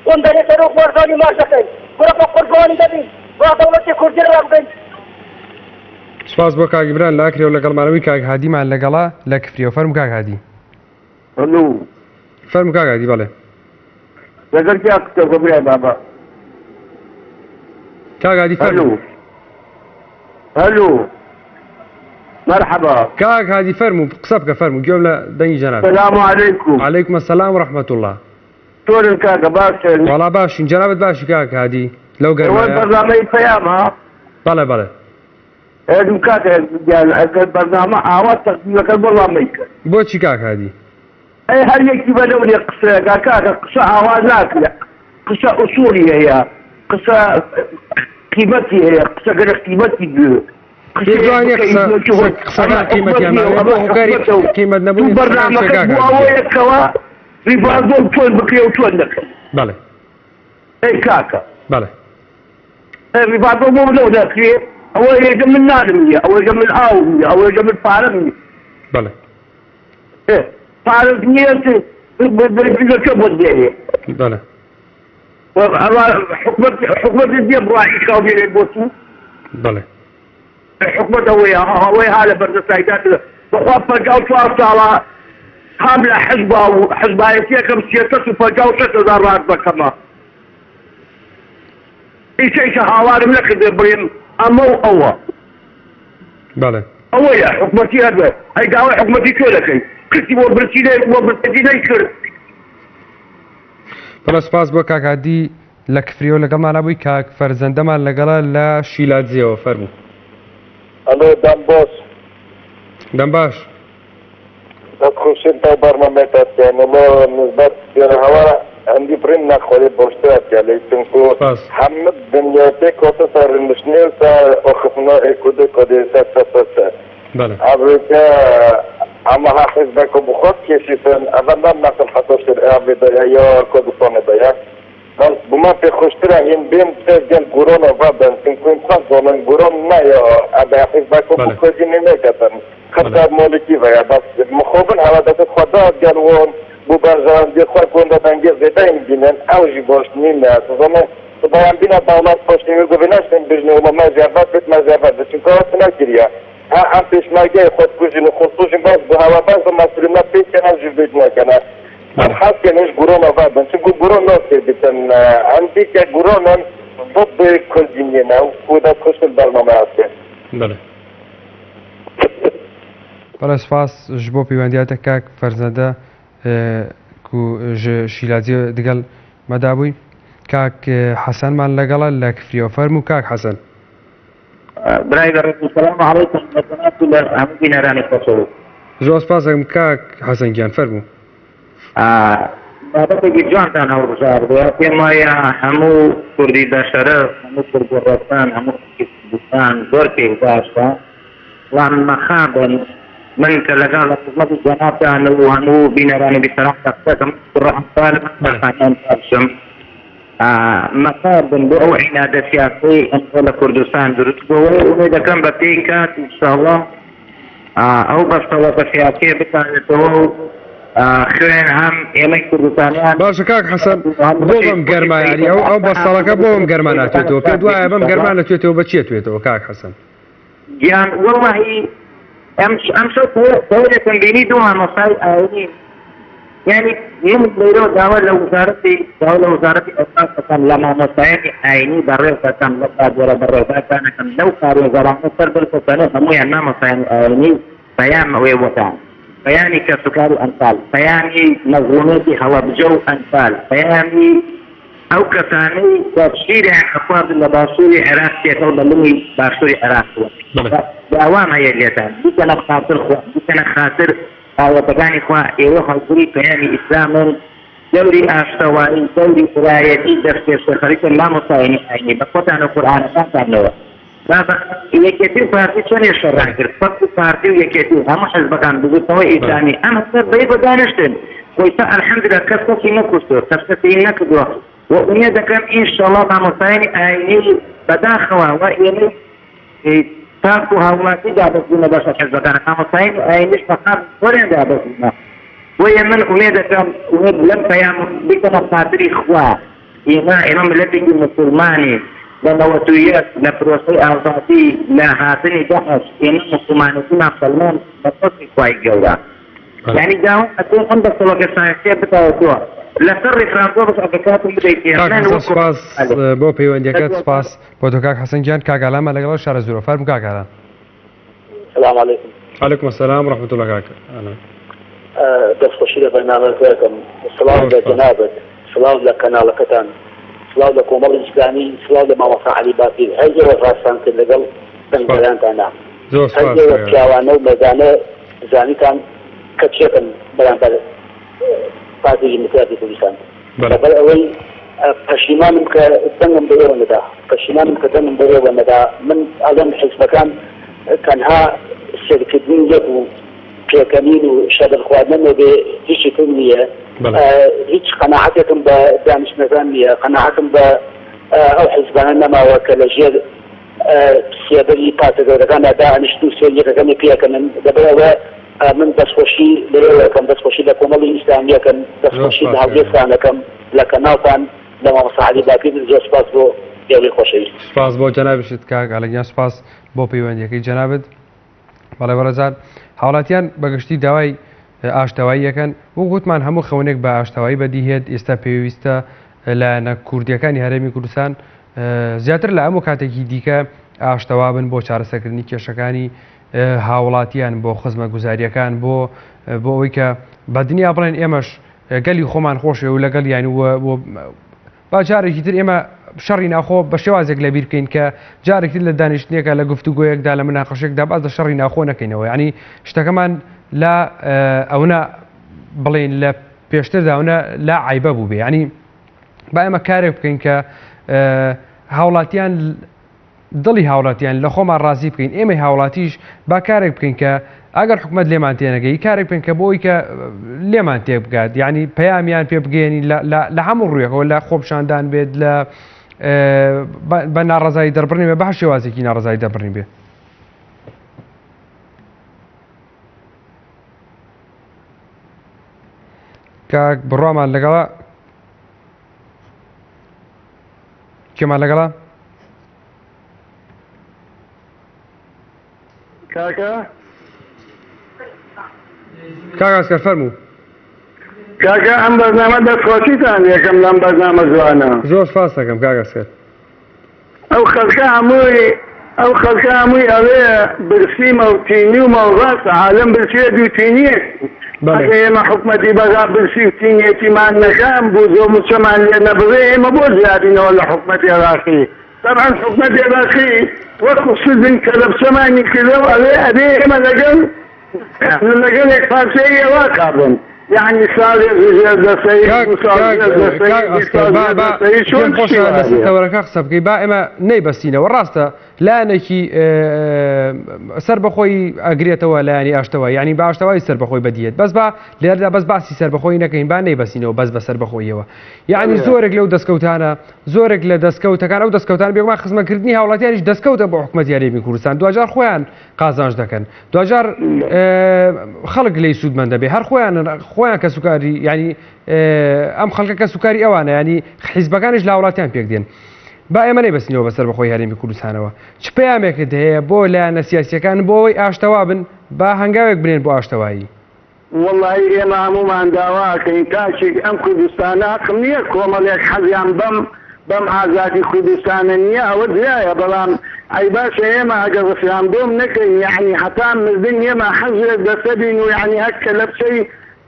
قوم دەرێ سەرۆک بارزانی ماچ دەکەین کورە بە قوربانی دەبین با دەوڵەتی کوردی ڕابگەین. سپاس بۆ کاک ئیبران لە ئاکرێ و لەگەڵمانەوەی کاک هادیمان لەگەڵە لە کفریەوە فەرموو کاک هادی. ئەلو. فەرموو کاک هادی بەڵێ. لەگەر کیا قسە بکە برای بابا. کاک هادی فەرموو. ئەلو. مەرحەبا. کاک هادی فەرموو قسە بکە فەرموو گوێم لە دەنگی جەنابتە. سلام علیکم. علیکم السلام و رحمة اللە. چۆنن کاکە باشن؟ وەڵا باشین جەنابت باشی کاک هادی لەو ئێوە گەرمایە؟ بەرنامەی پەیامە؟ بەڵێ بەڵێ. ئەدم کاکە گیان ئەگەر بەرنامە ئاوا تەقدیمەکەن وەڵا مەیکەن. بۆچی کاک هادی؟ ئەی هەر یەکی بە لەونێ قسەکا کاکە قسە ئاوا ناکرێ قسە ئوسوڵی هەیە قسە قیمەتی هەیە قسە گەرە قیمەتی بوێ پێت قسەیەک وا نییە بکەی قسە بۆ چ قسە هۆی قسەکان ئەمە قیمەتیان حکومەت نییە ماوێ و بۆ ئەمە هۆکاری حکومەتە و قیمەت تو نەبوونی قسەکان چیە بەرنامەکەت کاک بۆ هادی گیان؟ ئەوەیە کەوا ریفراندۆم چۆن بکرێ و چۆن نەکرێ بەڵێ. ئەی کاکە. بەڵێ. ئەی ریفراندۆم بۆ لەو نەکرێ ئەوە هێگە من نانم نییە ئەوە هێگە من ئاوم نییە ئەوە هێگە من پارەم نییە. بەڵێ. ئێ پارەت نییە لە کوێ بۆت بێنێ؟ بەڵێ. ئەوە حکومەت حکومەت نییە بڕوا ئیشکاو بێنێت بۆ تو. بەڵێ. حکومەت ئەوەیە ئەوەی ها لە بەردەستایدا بەخوا 54 ساڵە هەم لە حزبا و حزبایەتیەکەم 356 هەزار ڕات بەکەمە ئیشەیشە هاوارم نەکردێ بڵێم ئەمە و ئەوە. بەڵێ. ئەوەیە حکومەتی هەر بێ ئەی داوای حکومەتی تۆ دەکەی کەسی بۆ برسی بۆ برسێتی نەیکرد. بەڵێ سوپاس بۆ کاک هادی لە کفریەوە لەگەڵمانا بووی کاک فەرزەندەمان لەگەڵە لە شیلادزێوە فەرموو. ئەلۆ دەم باش. دەم باش. دەست خوشین تاو بەرنامەی تاتیان وڵا نسبەت هەوا هەندی برین نەخوری باشترە تیالێ چونکو سپاس. هەمە دنیا پێک هاتە سەر نشنێ و سەر ئاخفنا ئێ کودێ کودێ سەر چە سەر چە بەڵێ. ئەڤرۆکە ئەمە ها حیزبەکە بخۆت کێشیتن ئەڤە نەم مەسڵحەتە شەرعە دایە یا کوردستانێ دایە بەس بما پێ خوشترە هین بێن تێ گەل گوران ئەڤە بن چونکو هین خەس زانن گوران نەیا ئەڤە حیزبەکە بۆ بەڵێ. کوردی نێکەتن بەڵێ. خەسەر مالکی ڤەیە بەس مخابن هەوە دەست خوا داد گەل وان بۆ بەرژەوەندی خۆی گۆندە دەنگێ زێدەین بینن ئەو ژی باش نینە سزانە بەیان بینە دەوڵەت پشتیوی گوێ نەشتن بژنێ وڵا مەزیەڤەت بێت مەزیەڤەت بێت چونکە ئەوە نەکریە ها ئەم پێشمەرگەی خۆتکوژن و خۆسوژن باس بۆ هەوا باس بە مەسرمە پێکەنە ژ بێت نەکەنە ئەم حەسکەنش گورۆنە بن چونکو گورۆن ناسێ بتن ئەم دیکە گورۆنن ضد کوردینیە و کودا کوشتن بەرنامە هەستێ. بەڵێ. بەڵێ سپاس ji بۆ پەیوەندیاتە کاک فەرزەندە کو ji شیلازیە دگەل مەدا بووی کاک حەسەنمان لەگەڵە لە کفریەوە فەرموو کاک حەسەن. برای بەڕێز سلام علیکم لە جەنابت و لە هەموو بینەرانی خۆشەویست. زۆر سپاس دەکەم کاک حەسەن گیان فەرموو. بابەتێکی جوانتان هەڵبژاردووە، پێم وایە هەموو کوردی بەشەرەف، هەموو کوردی ڕەسەن، هەموو خەڵکی کوردستان زۆر پێی باشە، بەڵام مەخابن من کە لەگەڵ لە خزمەتی جەنابتان و هەموو بینەران و بیسەران قسە دەکەم، کوڕە ئەمسالم ناتوانم باشم. مەخابن بۆ ئەو عینادە سیاسەی ئەمڕۆ لە کوردستان دروست بووە، ئومێد دەکەم بە پێی کات ئینشاڵڵا ئەو بەستەڵەکە سیاسیە بتاوێتەوە و خوێن هەم ئێمەی کوردستانیان. باشە کاک حەسەن بۆ بەم گەرما یانی ئەو ئەو بەستەڵەکە بۆ بەم گەرما ناتوێتەوە پێت وایە بەم گەرما نەتوێتەوە بە چیە توێتەوە کاک حەسەن؟ گیان وەڵاهی ئەم ئەمشەو تەوەرێکم بینی دوو مامۆستای ئاینی یانی من لێرەوە داوا لە وزارەتی داوا لە وزارەتی ئەوقاف دەکەم لە مامۆستایانی ئاینی بەڕێز دەکەم لە کادێرە بەڕێزەکان دەکەم لەو پارێزەرانە سەر بەرزەکەن هەموویان مامۆستایانی ئاینی پەیام ئەوێ وەکان پەیامی کەسوکاری ئەنفال پەیامی مەزڵومێتی هەڵەبجە و ئەنفال پەیامی ئەو کەسانەی کە شیریان ئەخوارد لە باشووری عێراق تێکەڵ بە لمی باشووری عێراق بوون. داوام هەیە لێتان بیکەنە خاتر خوا، بیکەنە خاتر ئایەتەکانی خوا، ئێوە هەڵگری پەیامی ئیسلامن، دەوری ئاشتەوایی، دەوری برایەتی دەستپێشخەریتن مامۆستایانی ئاینی بە خۆتان و قورئانەکانتانەوە. بابە یەکێتی و پارتی چۆنێ شەڕیان کرد پەک و پارتی و یەکێتی و هەموو حزبەکان بزوتنەوەی ئیسلامی ئەم هەستە بەیەکەوە دانیشتن خۆیسا الحمدللە کەس کەسی نەکوشتوە کەس کەسی نەکردوە و ئومێد دەکەم ئینشەڵا مامۆستایانی ئاینی بەداخەوە و ئێمەی تاک و هاوڵاتی دابەش بوونە بەسەر حزبەکان مامۆستایانی ئاینیش بەخاک خۆیان دابەش بوونە بۆیە من ئومێد دەکەم ئومێد لەم پەیام بیکەمە خاتری خوا ئێمە ئێمە میللەتێکی موسوڵمانین، لە 91 لە پرۆسەی ئازادی، لە هاتنی داعش ئێمە موسوڵمانێتیمان سەلماند بە فەزڵی خوای گەورە. یانی داوا ئەکەین ئەم دەسەڵاتە سایەسیە بتاوەتەوە لەسەر ڕیفراندۆمش ئەگەر کاتم بدەیتێ کاک من حەسەن وەکو سوپاس بۆ پەیوەندیەکەت سوپاس بۆ تۆ کاک حەسەن گیان کاک ئالامان لەگەڵ شارەزوورە فەرموو کاک ئالان. سلام علیکم. علیکم السلام ورحمة الله کاک ئالان. دەستخۆشی لە بەرنامەکە دەکەم سڵاو لە جەنابت سڵاو لە کەناڵەکەتان سڵاو لە کۆمەڵی ئیسلامی سڵاو لە مامۆستا عەلی باپیر هەر ئێوە ڕاستان کرد لەگەڵ دەنگدەرانتانا زۆر هەر سپاس ئێوە پیاوانە و مەردانە زانیتان کە چێکن بەرامبەر پارتی دیموکراتی کوردستان لەبەر ئەوەی پەشیمانم کە دەنگم بە ئێوە نەدا پەشیمانم کە دەنگم بە ئێوە نەدا من ئەڵێم حیزبەکان تەنها سێرکردنی یەک و پێکەنین و شەربەت خواردنە نەبێ هیچی تر نییە هیچ قەناعەتێکم بە دانیشتنەکان نییە قەناعەتم بە ئەو حیزبانە نەماوە کە لە ژێر سێبەری پارتە گەورەکاندا دائەنیشتن و سێر یەکەکەنی پێکەنن لەبەر ئەوە من دەستخۆشی لەوێوە ئەکەم دەستخۆشی لە کۆمەڵی ئیسلامی ئەکەم دەستخۆشی لە هەڵوێستان ئەکەم لە کەناڵتان لە مامۆستا عەلی باپیر زۆر سوپاس بۆ ئێوەی خۆشەویست. سوپاس بۆ جەنابیشت کاک ئالە گیان سوپاس بۆ پەیوەندیەکەی جەنابت. بەڵێ بەڕێزان هاوڵاتیان بەگشتی داوای ئاشتەوایی یەکەن وەک وتمان هەموو خەونێک بە ئاشتەوایی بەدیهێت ئێستا پێویستە لایەنە کوردیەکانی هەرێمی کوردستان زیاتر لە هەموو کاتێکی دیکە ئاشتەوا بن بۆ چارەسەرکردنی کێشەکانی هاوڵاتیان بۆ خزمەتگوزاریەکان بۆ بۆ ئەوەی کە بە دنیا بڵێن ئێمەش گەلی خۆمان خۆشێ و لەگەڵ یان و با جارێکی تر ئێمە شەڕی ناخۆ بە شێوازێک لەبیر بکەین کە جارێکی تر لە دانیشتنێکە لە گفتوگۆیەکدا لە مناقەشێکدا باس لە شەڕی ناخۆ نەکەینەوە یعنی شتەکەمان لە ئەونا بڵێن لە پێشتردا ئەونا لا عیبە بوو بێ یعنی با ئێمە کارێک بکەین کە هاوڵاتیان دڵی هاوڵاتیان لە خۆمان ڕازی بکەین، ئێمەی هاوڵاتیش با کارێک بکەین کە ئەگەر حکومەت لێمان تێنەگەی کارێک بکەین کە بۆی کە لێمان تێبگات یعنی پەیامیان پێ بگەێنین لە هەموو ڕوویەکەوە لە خۆپشاندان بێت لە بە ناڕزایی دەربڕین بێ بە هەر شێوازێکی ناڕزایی دەربڕین بێ. کاک بڕوامان لەگەڵە کێمان لەگەڵە؟ کاکە. کاک ئەسکەر فەرموو. کاکە ئەم بەرنامە دەست خۆشیتان لێکەم لەم بەرنامە جوانە. زۆر سپاست دەکەم کاک ئەسکەر. ئەو خەلکە هەمووی ئەو خەلکە هەمووی ئەڵێ برسیمە و تینیومە و ڕاستە عالەم برسیەتی و تینیەتی ئەگەر ئێمە حکومەتی بەغا برسی و تینیەتیمان نەکا ئەم بوجە و موچەمان لێ نەبڕێ ئێمە بۆ جیابینەوە لە حکومەتی عێراقی تەبعەن حکومەتی عێراقی وەکو سجن کەلەپچەمانی کردە و ئەڵێ ئەبێ ئێمە لەگەڵ لەگەڵ یەک پارچەی ئێواقا بن یەعنی ساڵێک ژێر دەسەی کاک دوو ساڵ کاک ژێر دەسەی کاک بیست ئەسکەر ساڵ با ژێر با دەسەی چۆن پێم شتی خۆشە لەسەر وایە؟ تەوەرەکە قسە بکەی با ئێمە نەیبەستینەوە ڕاستە لایەنێکی سەربەخۆی ئەگرێتەوە لایەنی ئاشتەوە یعنی بە ئاشتەوای سەربەخۆی بەدیێت بەس با لێردا بەس باسی سەربەخۆی نەکەین با نەیبەستینەوە بەس بە سەربەخۆیەوە یعنی زۆرێک لەو دەستکەوتانە زۆرێک لە دەستکەوتەکان ئەو دەستکەوتان بێگومان خزمەتکردنی هاوڵاتیانیش دەستکەوتە بۆ حکومەتی هەرێمی کوردستان دواجار خۆیان قازانج دەکەن دواجار خەڵک لێی سوودمەند دەبێ هەر خۆیان خۆیان کەسوکاری ینی ئەم خەڵکە کەسوکاری ئەوانە ینی حیزبەکانیش لە وڵاتیان پێک دێن با ئێمە نەیبەستینەوە بەسەر بەخۆی هەرێمی کوردستانەوە چ پەیامێکت هەیە بۆ لایەنە سیاسیەکان بۆ ئەوەی ئاشتەوا بن با هەنگاوێک بنێن بۆ ئاشتەوایی؟ وەڵایی ئێمە هەموومان داوا ئەکەین تاکێک ئەم کوردستانە هەقم نیە کۆمەڵێک حەزیان بەم بەم ئازادی کوردستانە نیە ئەوە جیایە بەڵام ئەی باشە ئێمە ئەگەر ڕفراندۆم نەکەین یەعنی هەتا مردن ئێمە حەزێک دەسە بین و یەعنی هەک کەلەپچەی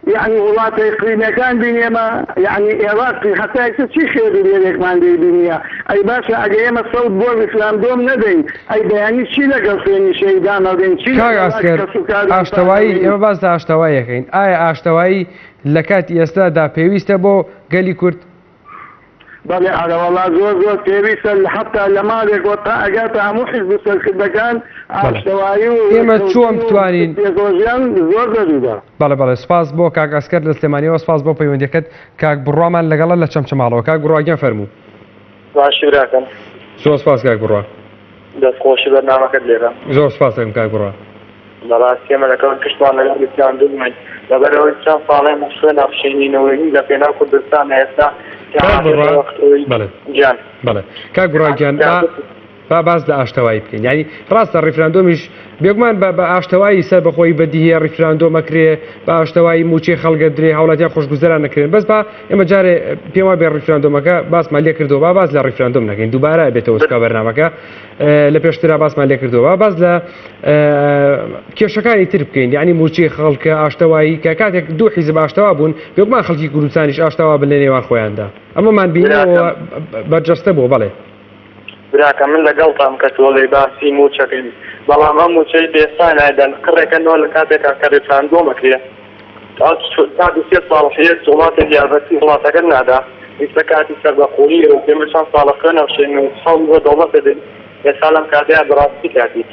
یەعنی وڵاتە ئیقلیمیەکان بین ئێمە یەعنی ئێڕاقی هەتا ئیستا چی خێر و بێرێکمان لێی بینیە ئەی باشە ئەگە ئێمە سەوت بۆ ڕیفراندۆم نەدەین ئەی بەیانی چی لەگەڵ خوێنی شەهیدان ئەڵێن چی کاک لەگەڵ ئەسکەر کەسوکاریان ئاشتەوایی ئەڵێن؟ ئێمە باس لە ئاشتەوایی ئەکەین ئایا ئاشتەوایی لە کاتی ئێستادا پێویستە بۆ گەلی کورد؟ بەڵێ ئەرەوەڵا زۆر زۆر پێویستە حەتا لە ماڵێکەوە تا ئەگاتە هەموو حیزب و سەرکردەکان بەڵێ ئاشتەوایی و ئێمە چۆن ڕێککەوتن و بتوانین پێکەوەژیان زۆر زەروورە. بەڵێ بەڵێ سوپاس بۆ کاک ئەسکەر لە سلێمانیەوە سوپاس بۆ پەیوەندیەکەت کاک بڕوامان لەگەڵە لە چەمچەماڵەوە کاک بڕوا گیان فەرموو. باشی براکەم. زۆر سوپاس کاک بڕوا. دەست خۆشی بەرنامەکەت لێکەم. زۆر سوپاس دەکەم کاک بڕوا. بەڕاستی ئێمە لەگەڵ گشتمان لەگەڵ ریفراندومین لەبەرئەوەی چەند ساڵە ئێمە خوێن ئەڕشێنین و لە پێناو کوردستان ئێستا کە کاک هاتۆتە بڕوا وەخت ئەوەی بەڵێ گیان بەڵێ کاک بڕوا گیان با با باس لە ئاشتەوایی بکەین یعنی ڕاستە ڕیفراندۆمیش بێگومان بە بە ئاشتەوایی سەر بەخۆی بەدیهەیە ڕیفراندۆم ئەکرێ بە ئاشتەوایی موچەی خەڵک ئەدرێ هاوڵاتیان خۆشگوزەران نەکرێن بەس با ئێمە جارێ پێم وابێ ڕیفراندۆمەکە باسمان لێ کردەوە با باس لە ڕیفراندۆم نەکەین دووبارە بێتەوە سکا بەرنامەکە لە پێشترا باسمان لێ کردەوە با باس لە کێشەکانی تر بکەین یعنی موچەی خەڵکە ئاشتەوایی کە کاتێک دوو حیزب ئاشتەوا بوون بێگومان خەڵکی کوردستانیش ئاشتەوا بن لە نێوان خۆیاندا ئەمەمان بینەوە بەرجەستە بووە بەڵێ. براکەم من لەگەڵتام کە تۆ ئەڵێی باسی موچەکەین بەڵام ئەم موچەی ئێستا نایدەن قڕێکە نۆ لە کاتێکا کە ریفراندۆم ئەکرێ تا دوو سێ ساڵ هێز وڵاتێک یارمەتی وڵاتەکە نادا ئیستا کاتی سەربەخۆییە و ئێمە چەند ساڵە خوێن ئەڕشێنین و هەوڵ بۆ دەوڵەت ئەدەین ئێستا لەم کاتەیا بەڕاستی کاتی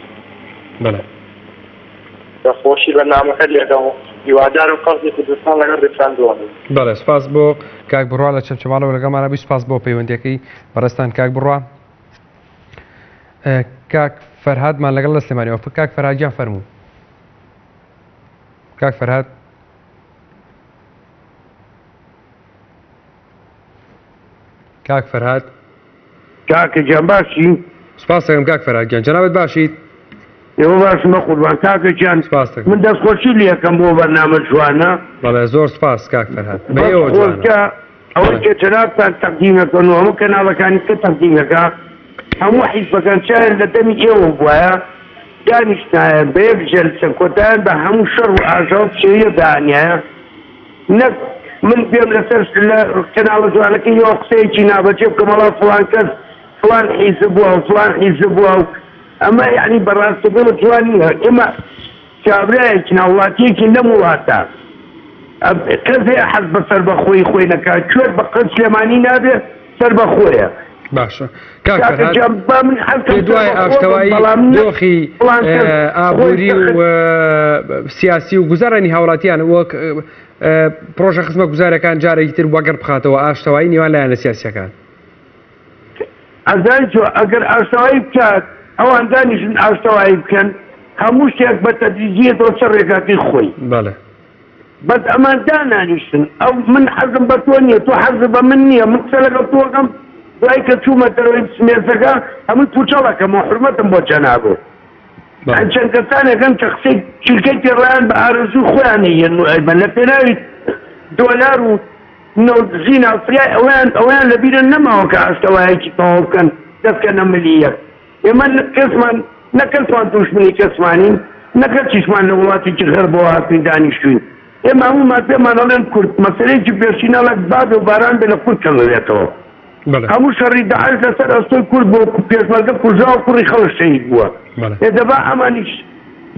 بەڵێ. دەستخۆشی بەرنامەکەت لێکەم و هیوادارم قەرزی کوردستان لەگەڵ ریفراندۆم. بەڵێ سوپاس بۆ کاک بڕوا لە چەمچەماڵەوە لەگەڵمانە بووی سوپاس بۆ پەیوەندیەکەی بەڕێزتان کاک بڕوا. کاک فەرهادمان لەگەڵ لە سلێمانیەوە کاک فەرهاد گیان فەرموو کاک فەرهاد کاک فەرهاد. کاکە گیان باشی؟ سپاست دەکەم کاک فەرهاد گیان جەنابت باشیت؟ ئێوە باشن بەقوربان کاکە گیان سپاست دەکەم. من دەستخۆشی لێ ئەکەم بۆ بەرنامە جوانە. بەڵێ زۆر سپاس کاک فەرهاد بە بەس ئێوە جوانە. خۆزگە ئەوەی بەڵێ. کە جەنابتان تەقدیم ئەکەن و هەموو کەناڵەکانی تر تەقدیم ئەکا هەموو حیزبەکان چاویان لە دەمی ئێوە بوایە دانیشتایە بە یەک جەلسە کۆتایان بە هەموو شەڕ و ئاژاوە پشێویە دانیایە نەک من بێم لەسەر لە کەناڵە جوانەکەی ئێوە قسەیەکی نابەجێ بکەم ئەڵا فڵان کەس فڵان حیزب بووە و فڵان حیزب بووە و ئەمە یعنی بەڕاستەکەەوە جوان نییە ئێمە کابرایەکی هاوڵاتیەکی لەم وڵاتە کەس هەیە حەز بە سەربەخۆیی خۆی نەکات کوێر بە قەد سلێمانی نابێ سەربەخۆیە. باشە کاک فەرهاد پێت وایە ئاشتەوایی دۆخی ئابووری و سیاسی و گوزارانی هاوڵاتیان وەک پرۆژە خزمە گوزارەکان جارێکی تر وەگەڕ بخاتەوە ئاشتەوایی نێوان لایەنە سیاسیەکان؟ ئەزانی چۆ ئەگەر ئاشتەوایی بکات ئەوان دانیشن ئاشتەوایی بکەن هەموو شتێک بە تەدریجیەتەوە سەر ڕێگاکەی خۆی. بەڵێ. بەس ئەمان دانانیشتن ئەو من حەزم بە تۆ نییە تۆ حەزت بە من نییە من قسە لەگەڵ تۆ ئەکەم دوای کە چوومە دەرەوەی مێزەکە هەمووی پوچەڵ ئەکەمەوە حورمەتم بۆ جەنابت. چەند کەسانێک هەن کە قسەی چرکەی پێڕیان بە ئارەزوو خۆیان ئەیەن و ئەیبەن لە پێناوی دۆلار و نەوت زینا فریای ئەوەیان ئەوەیان لە بیرە نەماوە کە ئاشتەوایەکی تەواو بکەن دەست کەنە ملی یەک ئێمە کەسمان نە کەسمان دوژمنی کەسمانین نە کەسیشمان لە وڵاتێکی غەربەوە هاتوین دانیشتوین ئێمە هەموومان پێمان ئەڵێن کورد مەسەلەیەکی پێشینە ئەڵێ با بێ و باران بێ لە کورد کەمەوێتەوە هەموو شەڕی داعش لەسەر ئەستۆی کورد بووە پێشمەرگە کوژرا و کوڕی خەڵک شەهید بووە ئێ دەبا ئەمانیش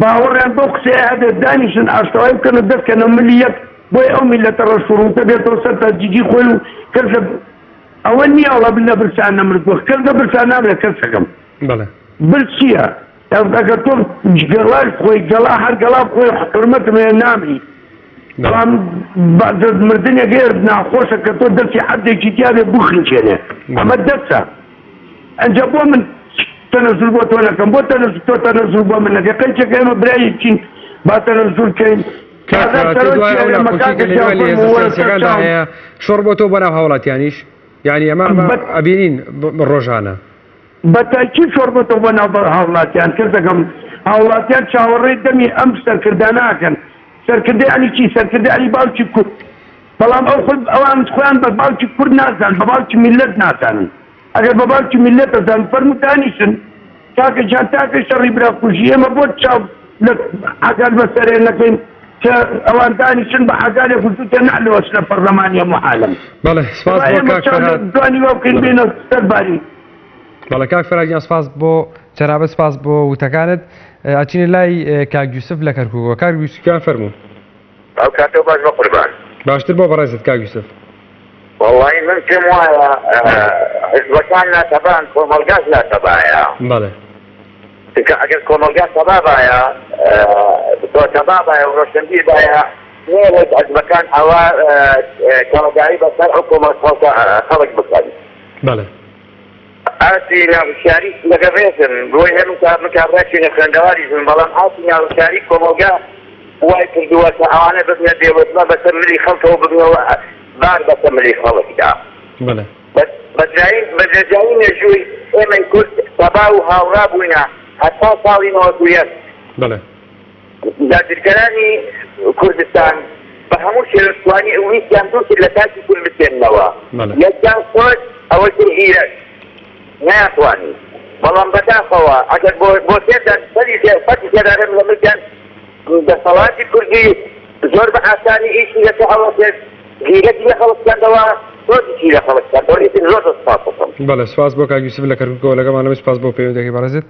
باوەڕیان بەو قسەیە هەبێت دانیشن ئاشتەوایی بکەن و دەست کەنە ملی یەک بۆیە ئەو میللەتە ڕەش و ڕووتە بێتەوە سەر تەجیجی خۆی و کەس لە ئەوە نییە ئەڵە لە برسان نەمردووە کەس لە برسان نامرێت کەسەکەم برسیە ئەگەر تۆ گەڵاش بخۆی گەڵا هەر گەڵا بخۆی حرمەتم هەیە نامری بەڵام مردنێک هەیە ناخۆشە کە تۆ دەستی عەبدێکی تیا بێ بخنکێنێ ئەمە دەسە ئەنجا بۆ من تەنەزول بۆ تۆ نەکەم بۆ تەنەزول تۆ تەنەزول بۆ من نەکەی قەیچێک ئێمە برایەکین با تەنەزول کەین شۆڕ بۆ تۆ بەناو هاوڵاتیانیش یعنی ئەمە ئەبینین ڕۆژانە بە تاکید شۆڕبەتەوە بۆ ناو هاوڵاتیان کەس دەکەم هاوڵاتیان چاوەڕێی دەمی ئەم سەرکردانە ئەکەن سەرکردە یانی چی سەرکردە یانی باوکی کورد بەڵام ئەو خۆی ئەوان خۆیان بە باوکی کورد نازان بە باوکی میللەت نازانن ئەگەر بە باوکی میللەت ئەزان فەرموو دانیشن کاکە گیان تاکە شەڕی براکوژی ئێمە بۆ چاو لە عەگال بەسەرێ نەکەین کە ئەوان دانیشن بە عەگالێک وتوتە نەعلەوەش لە پەرلەمانی هەموو عالەم. بەڵێ سپاس بۆ کاک فەرهاد. توانی وا بکەین بێنە سەر باری. بەڵێ کاک فەرهاد گیان سپاس بۆ جەنابت سپاس بۆ وتەکانت ئەچینە لای کاک یوسف لە کەرکووکەوە کاک یوسف گیان فەرموو. ئەو کاتەو باش بەقوربان. باشتر بۆ بەڕێزت کاک یوسف. وەڵایی من پێم وایە حزبەکان ناتەبان کۆمەڵگاش ناتەبایە. بەڵێ. چونکە ئەگەر کۆمەڵگا تەبا بایە تەبا بایە و ڕۆشنبیر بایە نەیەڵێت حزبەکان ئەوە کەڵەگایی بەسەر ئەو کۆمەڵ خەڵکە خەڵک بکەن. بەڵێ. ئاستی ناهوشیاری لەگەڵ ڕێزم بۆی هەیە من من کابرایەکی نەخوێندەواریش بم بەڵام ئاستی ناهوشیاری کۆمەڵگا وای کردووە کە ئەوانە ببنە بێوەزمە بەسەر ملی خەڵکەوە ببنەوە بار بەسەر ملی خەڵکدا. بەڵێ. بە درێژایی مێژووی ئێمەی کورد تەبا و هاوڕا بووینە هەتا ساڵی 91. بەڵێ. داگیرکەرانی کوردستان بە هەموو شێوەیەک توانی ویستیان دوو شت لە تاکی کورد بسێننەوە، یەکیان خۆش، ئەوەی تر غیرەت. نەیانتوانی. بەڵام بەداخەوە ئەگەر بۆ بۆ سێ جار سەری سەتی سێدارەم لە ملتیان دەسەڵاتی کوردی زۆر بە ئاسانی ئیشی لەسەر ئەوە کرد، غیرەتی لە خەڵک سەندەوە، سۆزیشی لە خەڵک سەندەوە، ئیتر زۆر زۆر سوپاس دەکەم. بەڵێ سوپاس بۆ کاک یوسف لە کەرکوکەوە لەگەڵمان بووی، سوپاس بۆ پەیوەندیەکەی بەڕێزت.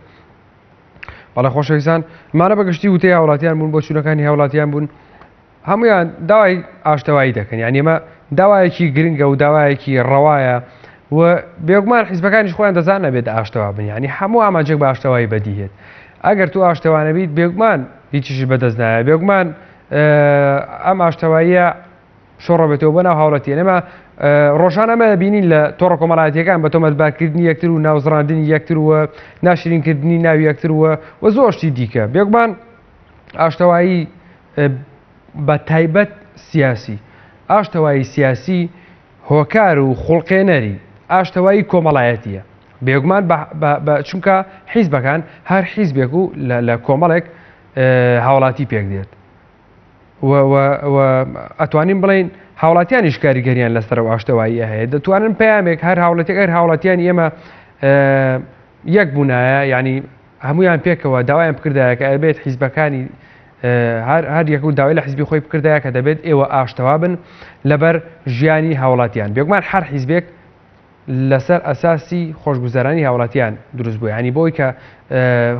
بەڵێ خۆشەویستان ئەمانە بە گشتی وتەی هاوڵاتیان بوون، بۆچوونەکانی هاوڵاتیان بوون، هەمویان داوای ئاشتەوایی دەکەن، یانی ئەمە داوایەکی گرنگە و داوایەکی ڕەوایە و بێگومان حیزبەکانیش خۆیان دەزانن ئەبێت ئاشتەوا بن، یانی هەموو ئامانجێک بە ئاشتەوایی بەدیهێت. ئەگەر تۆ ئاشتەوا نەبیت بێگومان هیچیشت بەدەست نایە، بێگومان ئەم ئاشتەواییە شۆڕەبێتەوە بۆ ناو هاوڵاتیان. ئێمە ڕۆژانە ئەمە بینین لە تۆڕە کۆمەڵایەتیەکان بە تۆمەتبارکردنی یەکتر و ناوزڕاندنی یەکتر و ناشرینکردنی ناوی یەکتر و و زۆر شتی دیکە. بێگومان ئاشتەوایی بە تایبەت سیاسی، ئاشتەوایی سیاسی هۆکار و خوڵقێنەری ئاشتەوایی کۆمەڵایەتیە. بێگومان چونکە حیزبەکان هەر حیزبێک و لە کۆمەڵێک هاوڵاتی پێک دێت. و ئەتوانین بڵێین هاوڵاتیانیش کاریگەریان لەسەر ئەو ئاشتەواییە هەیە دەتوانن پەیامێک هەر هاوڵاتێک هەر هاوڵاتیانی ئێمە یەک بوونایە ینی هەمویان پێکەوە داوایان بکردایە کە ئەبێت حیزبەکانی هەر هەر یەک و داوای لە حیزبی خۆی بکردایە کە دەبێت ئێوە ئاشتەوا بن لەبەر ژیانی هاوڵاتیان بێگومان هەر حیزبێک لەسەر ئەساسی خۆشگوزەرانی هاوڵاتیان دروست بووە یانی بۆی کە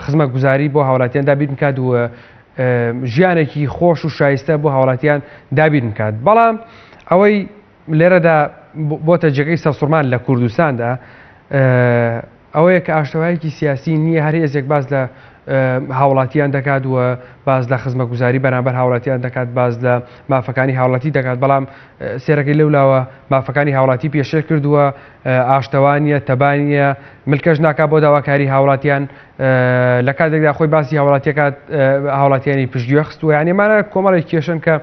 خزمەتگوزاری بۆ هاوڵاتیان دابین بکات و ژیانێکی خۆش و شایستە بۆ هاوڵاتیان دابین بکات بەڵام ئەوەی لێرەدا بۆتە جێگەی سەرسوڕمان لە کوردستاندا ئەوەیە کە ئاشتەوایەکی سیاسی نییە، هەر هێزێک باس لە هاوڵاتیان دەکات و باس لە خزمەتگوزاری بەرامبەر هاوڵاتیان دەکات، باس لە مافەکانی هاوڵاتی دەکات، بەڵام سێرەکەی لەولاوە مافەکانی هاوڵاتی پێشێل کردووە، ئاشتەوا نییە، تەبا نییە، ملکەچ ناکات بۆ داواکاری هاوڵاتیان، لە کاتێکدا خۆی باسی هاوڵاتیەکات هاوڵاتیانی پشتگوێ خستووە، یانی ئەمانە کۆمەڵێک کێشەن کە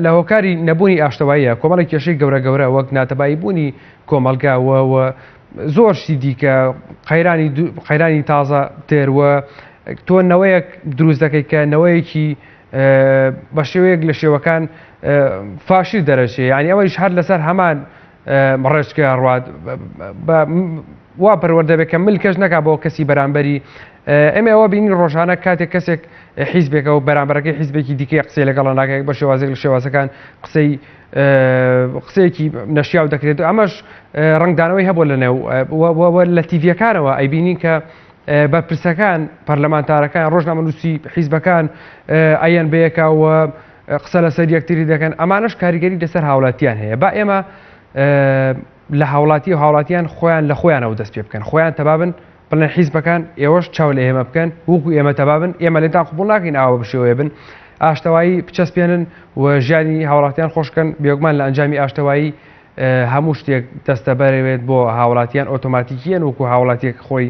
لە هۆکاری نەبوونی ئاشتەواییە کۆمەڵێک کێشەی گەورە گەورە وەک ناتەبایی بوونی کۆمەڵگا و و زۆر شتی دیکە قەیرانی قەیرانی تازە تر و تۆ نەوەیەک دروست دەکەی کە نەوەیەکی بە شێوەیەک لە شێوەکان فاشل دەرەچێ یعنی ئەوەیش هەر لەسەر هەمان ڕێچکە ڕوات وا پەروەردە بێت کە مل کەش نەکا بۆ کەسی بەرامبەری ئێمە ئەوە بینی ڕۆژانە کاتێک کەسێک حیزبێکە و بەرامبەرەکەی حیزبێکی دیکەی قسەی لەگەڵ ناکەێک بە شێوازێک لە شێوازەکان قسەی قسەیەکی نەشیاو دەکرێت و ئەمەش ڕنگدانەوەی هەبوو لە نێو لە تیڤیەکانەوە ئەیبینین کە بەرپرسەکان پەرلەمانتارەکان ڕۆژنامەنووسی حیزبەکان ئەیەن بەیەکە و قسە لەسەر یەکتری دەکەن ئەمانەش کاریگەری لەسەر هاوڵاتیان هەیە با ئێمە لە هاوڵاتی و هاوڵاتیان خۆیان لە خۆیانەوە دەست پێ بکەن خۆیان تەبابن بڵێن حیزبەکان ئێوەش چاو لە ئێمە بکەن وەکو ئێمە تەبابن ئێمە لێتان قبوڵ ناکەین ئاوا بشێوەیە بن ئاشتەوایی بچەسپێنن و ژیانی هاوڵاتیان خۆشکەن بێگومان لە ئەنجامی ئاشتەوایی هەموو شتێک دەستەبەرەوێت بۆ هاوڵاتیان ئۆتۆماتیکیەن وەکو هاوڵاتیەک خۆی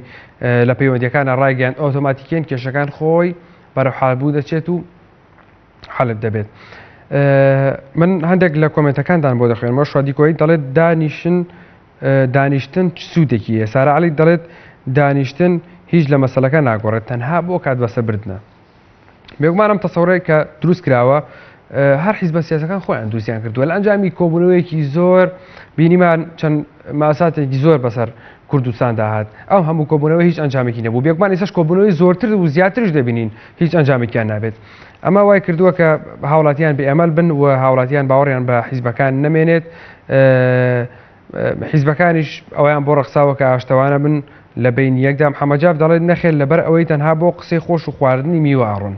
لە پەیوەندیەکانە ڕایگەیان ئۆتۆماتیکیەن کێشەکان خۆی بەرەو حالبوو دەچێت و حەلت دەبێت. من هەندێک لە کۆمنتەکاندان بۆ دەخوێنمەوە شادی کۆی دەڵێت دانیشن دانیشتن چ سوودێکی هەیە سارا عەلی دەڵێت دانیشتن هیچ لە مەسەلەکە ناگۆڕێت تەنها بۆ کات بەسەربردنە بێگومان ئەم تەسەورەی کە دروست کراوە هەر حیزبە سیاسەکان خۆیان دروستیان کردووە لە ئەنجامی کۆبوونەوەیەکی زۆر بینیمان چەند ماساتێکی زۆر بەسەر کوردستاندا هات ئەم هەموو کۆبوونەوە هیچ ئەنجامێکی نەبوو بێگومان ئێستاش کۆبوونەوەی زۆرتر و زیاترش دەبینین هیچ ئەنجامێکیان نابێت ئەمە وای کردووە کە هاوڵاتیان بێ ئەمەل بن و هاوڵاتیان باوەڕیان بە حیزبەکان نەمێنێت حیزبەکانیش ئەویان بۆ ڕەخساوە کە ئاشتەوانە بن لە بین یەکدا محەممەجاف دەڵێت نەخێر لەبەر ئەوەی تەنها بۆ قسەی خۆش و خواردنی میوە ئاڕۆن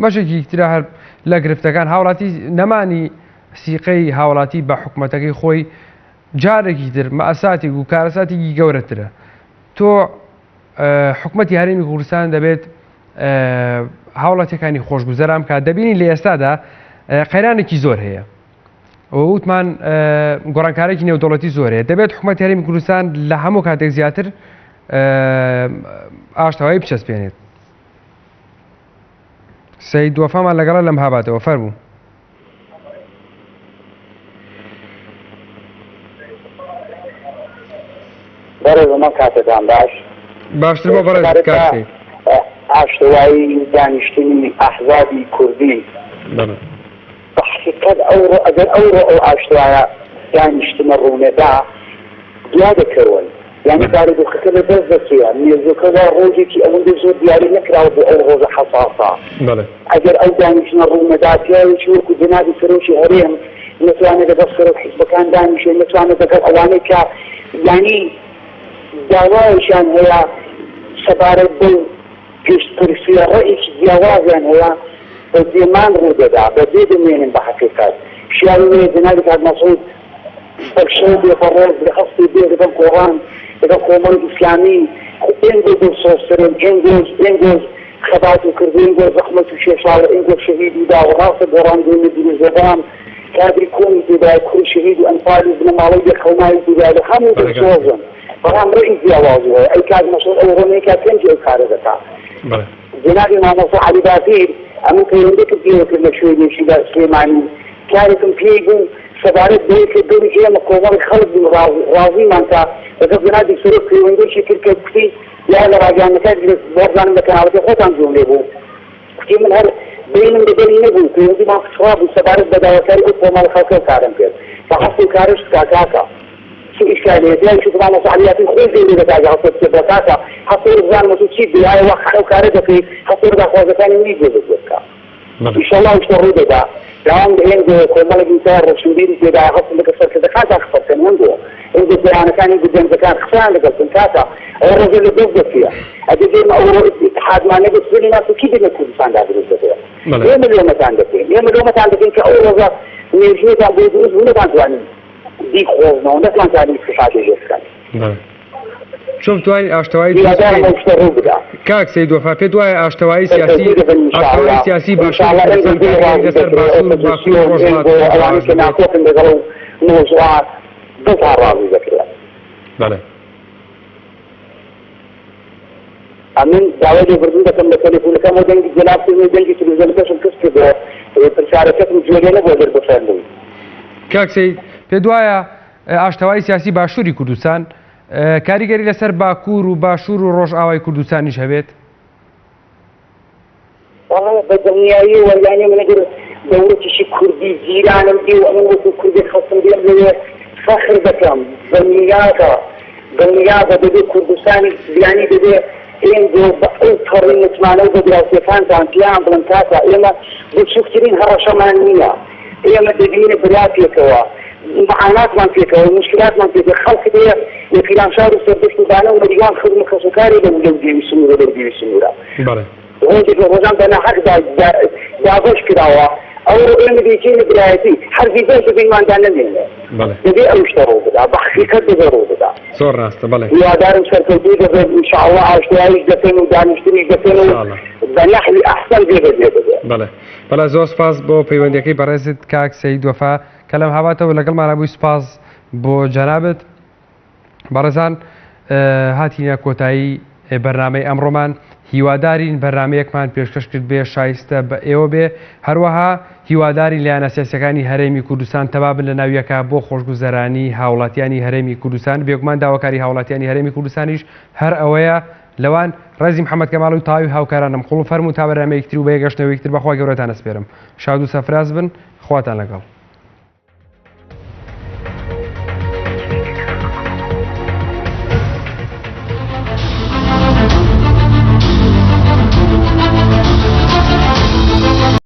بەشێکی ترە هەر لە گرفتەکان هاوڵاتی نەمانی سیقەی هاوڵاتی بە حکومەتەکەی خۆی جارێکی تر مەئساتێک و کارەساتێکی گەورەترە تۆ حکومەتی هەرێمی کوردستان دەبێت هاوڵاتیەکانی خۆشگوزەران بکات دەبینی لە ئێستادا قەیرانێکی زۆر هەیە وتمان گۆڕانکارێکی نێودەوڵەتی زۆر هەیە دەبێت حکومەت هەرێمی کوردستان لە هەموو کاتێک زیاتر ئاشتەوایی بچەسپێنێت سید وەفامان لەگەڵە لەم هاباتەوە فەرموو. بەڕێز من کاتتان باش. باشتر بۆ بەڕێز کاک سەید. ئاشتەوایی دانیشتنی ئەحزابی کوردی بە حەقیقەت ئەوڕۆ ئەگەر ئەوڕۆ ئەو ئاشتەوایە دانیشتنە ڕوونەدا دوا دەکەون یانی بارودۆخەکە لە دەست دەچێ مێژووەکە وا ڕۆژێکی ئەوەندە زۆر دیاری نەکراوە بۆ ئەو ڕۆژە حەساسە ئەگەر ئەو دانیشتنە ڕوو نەدا پیاوێکی وەکو جەنابی سەرۆکی هەرێم نەتوانێت لەگەڵ سەرۆک حیزبەکان دانیشێ نەتوانێت لەگەڵ ئەوانەی کە یانی داوایەکیان هەیە سەبارەت بەو گشتپرسیە ڕەئیکی جیاوازیان هەیە بە جێمان ڕوو دەدا بە جێ دەمێنن بە حەقیقەت شیاوی وەیە جەنابی کاک مەسعود بە شەو بێ بە ڕۆژ لە هەستی بێ لەگەڵ گۆڕان لەگەڵ کۆمەڵی ئیسلامی خۆ ئێنگۆ دڵسۆزترن ئێنگۆز ئێنگۆز خەبات و کردو ئێنگۆ زەحمەت و کێشاوە ئێنگۆ شەهید و داوە ڕاستە گۆڕان گوێ دروست بووە بەڵام کادری کۆنی تێدایە کوڕی شەهید و ئەنفال و بنەماڵەی بێ خەوناوی تێدایە لە هەموو دڵسۆزن بەڵام ڕێی جیاواز هەیە ئەی کاک مەسعود ئەو ڕۆ نەیکا پێنجی ئەو کارە دەکا جەنابی مامۆستا عەلی باپیر ئەمن پەیوەندیەکم پێوە کرد لە شوێنێکی لە سلێمانی کارێکم پێی بوو سەبارەت بەوەی کە گەلی ئێمە کۆمەڵی خەڵک بوون ڕازیمان کا لەگەڵ جەنابی سەرۆک پەیوەندیەکی کرد کە کوتی یا لە ڕاگەیاندنەکە وابزانم لە کەناڵەکەی خۆتان گوێم لێ بوو کوتی من هەر بەینم لەگەڵی نەبوو پەیوەندیمان پچڕا بوو سەبارەت بە داواکاری ئەو کۆمەڵە خەڵکە و کارم کرد بە هەست و کارش بکا کاکە چ ئیشکالێ هەیە پیاوێکی وەکو مامۆستا عەلی یاسین خۆی گەورە دەکا گەر هەستێ بچێ بڵێ کاکە هەستێ وەرە بزانم ئەتوو چیت دەوێ ئایا واقعەن ئەو کارە دەکەی هەستێ وەرە داخوازەکانی منی جێبەجێ بکە ئیشەڵا ئەو شتە ڕوو دەدا داوام لە ئێنگۆ کۆمەڵێک ئینسانی ڕۆشنبیری تێدایە هەستن لەگەڵ سەرکردەکانتان قسە بکەن ئێنگۆ ئێنگۆ جەوانەکان ئێنگۆ گەنجەکان قسەیان لەگەڵ بکەن کاکە ئەوە ڕۆژە لە دەست دەچێ ئەگەر ئێمە ئەوڕۆ ئیتحادمان نەبێت سبەینێ ناسۆکی لە کوردستاندا دروست دەبێ ئێمە لۆمەتان دەکەین ئێمە لۆمەتان دەکەین کە ئەو ڕۆژە مێژووتان بۆ دروست بوو نەتانتوانی بیخۆزنەوە نەتانتوانی ئیستیفادەی لێ بکەن. چۆن بتوانین ئاشتەوایی دروست هیوادارم بکەین؟ ئەو شتە ڕوو بدا. کاک سەید وەفا پێت وایە ئاشتەوایی سیاسی سەرکەوتوو دەبن ان شاء ئاشتەوایی اللە سیاسی ان شاء باشووری اللە کوردستان ئێنگۆ دڵی کاریگەری ڕازی لەسەر دەکرێ باشوور و باکوور و ئۆپۆزسیۆن ڕۆژهەڵات ئێنگۆ و ئەوانەی ڕۆژئاواش کە دەبێت؟ ناکۆکن لەگەڵ ئەو مەوزوعە دڵتان ڕازی دەکرێ. بەڵێ. ئەمن داوای لێبوردن دەکەم لە تەلەفونەکەمەوە دەنگی جەنابتم و دەنگی تلفزیۆنەکەشم کز کردەوە پرسیارەکەتم گوێ لێ نەبوو ئەگەر بفەرمووی. کاک سەید پێت وایە ئاشتەوایی سیاسی باشووری کوردستان کاریگەری لەسەر باکوور و باشوور و ڕۆژئاوای کوردستانیش هەبێت؟ وەڵا بە دڵنیاییەوە یانی من ئەگەر دەوڵەتێکی کوردی جیرانم بێ و ئەمن وەکوو کوردێک خەڵکم بێم لەوێ فەخر دەکەم دڵنیابە دڵنیابە دەبێ کوردستانی یانی دەبێ ئێنجۆ بە ئەو پەڕی متمانە و بە دراوسێکانتان پێیان بڵێن کاکە ئێمە بچووکترین هەڕەشەمان نییە ئێمە دەبینە برا پێکەوە معاناتمان پێکەوە مشکلاتمان پێکەوە خەڵک هەیە لە پیرانشار و سەردەشت و بانە و مەریوان خزم و کەسوکاری لەو لەو دێوی سنوورە لەو دێوی سنوورە بەڵێ. ڕۆژێک لە ڕۆژان بە ناحەق دابەش کراوە، ئەوڕۆ ئێمە دەیکەینە برایەتی، هەر ڤیزاش لە بەینماندا نەمێنێ. بەڵێ. دەبێ ئەو شتە ڕوو بدا، بە حەقیقەت دەبێ ڕوو بدا. زۆر ڕاستە، بەڵێ. هیوادارم سەرکەوتوو دەبێت ان شاء اللە ئاشتەواییش دەکەن و دانیشتنیش دەکەن و ان شاء اللە. بە نەحوی ئەحسەن جێبەجێ دەبێ. بەڵێ. بەڵێ زۆر سوپاس بۆ پەیوەندیەکەی بەڕێزت کاک سەید وەفا کە لەم هاواتەوە لەگەڵمانا بووی سوپاس بۆ جەنابت. بەڕێزان هاتینە کۆتایی بەرنامەی ئەمڕۆمان هیوادارین بەرنمەیەکمان پێشکەش کرد بێ شایستە بە ئێوە بێ هەروەها هیوادارین لایەنە سیاسەکانی هەرێمی کوردستان تەبابن لە ناویەکە بۆ خۆشگوزەرانی هاوڵاتیانی هەرێمی کوردستان بێگومان داواکاری هاوڵاتیانی هەرێمی کوردستانیش هەر ئەوەیە لەوان ڕێزی محەممەد کەماڵ و تاوی هاوکارانم قوڵ فەرموو تا بەرنامەیەکتر و بەیەگەشتنەوەیکتر بەخوا گەورەتان ئەسپێرم شاد و سەفراز بن خواتان لەگەڵ.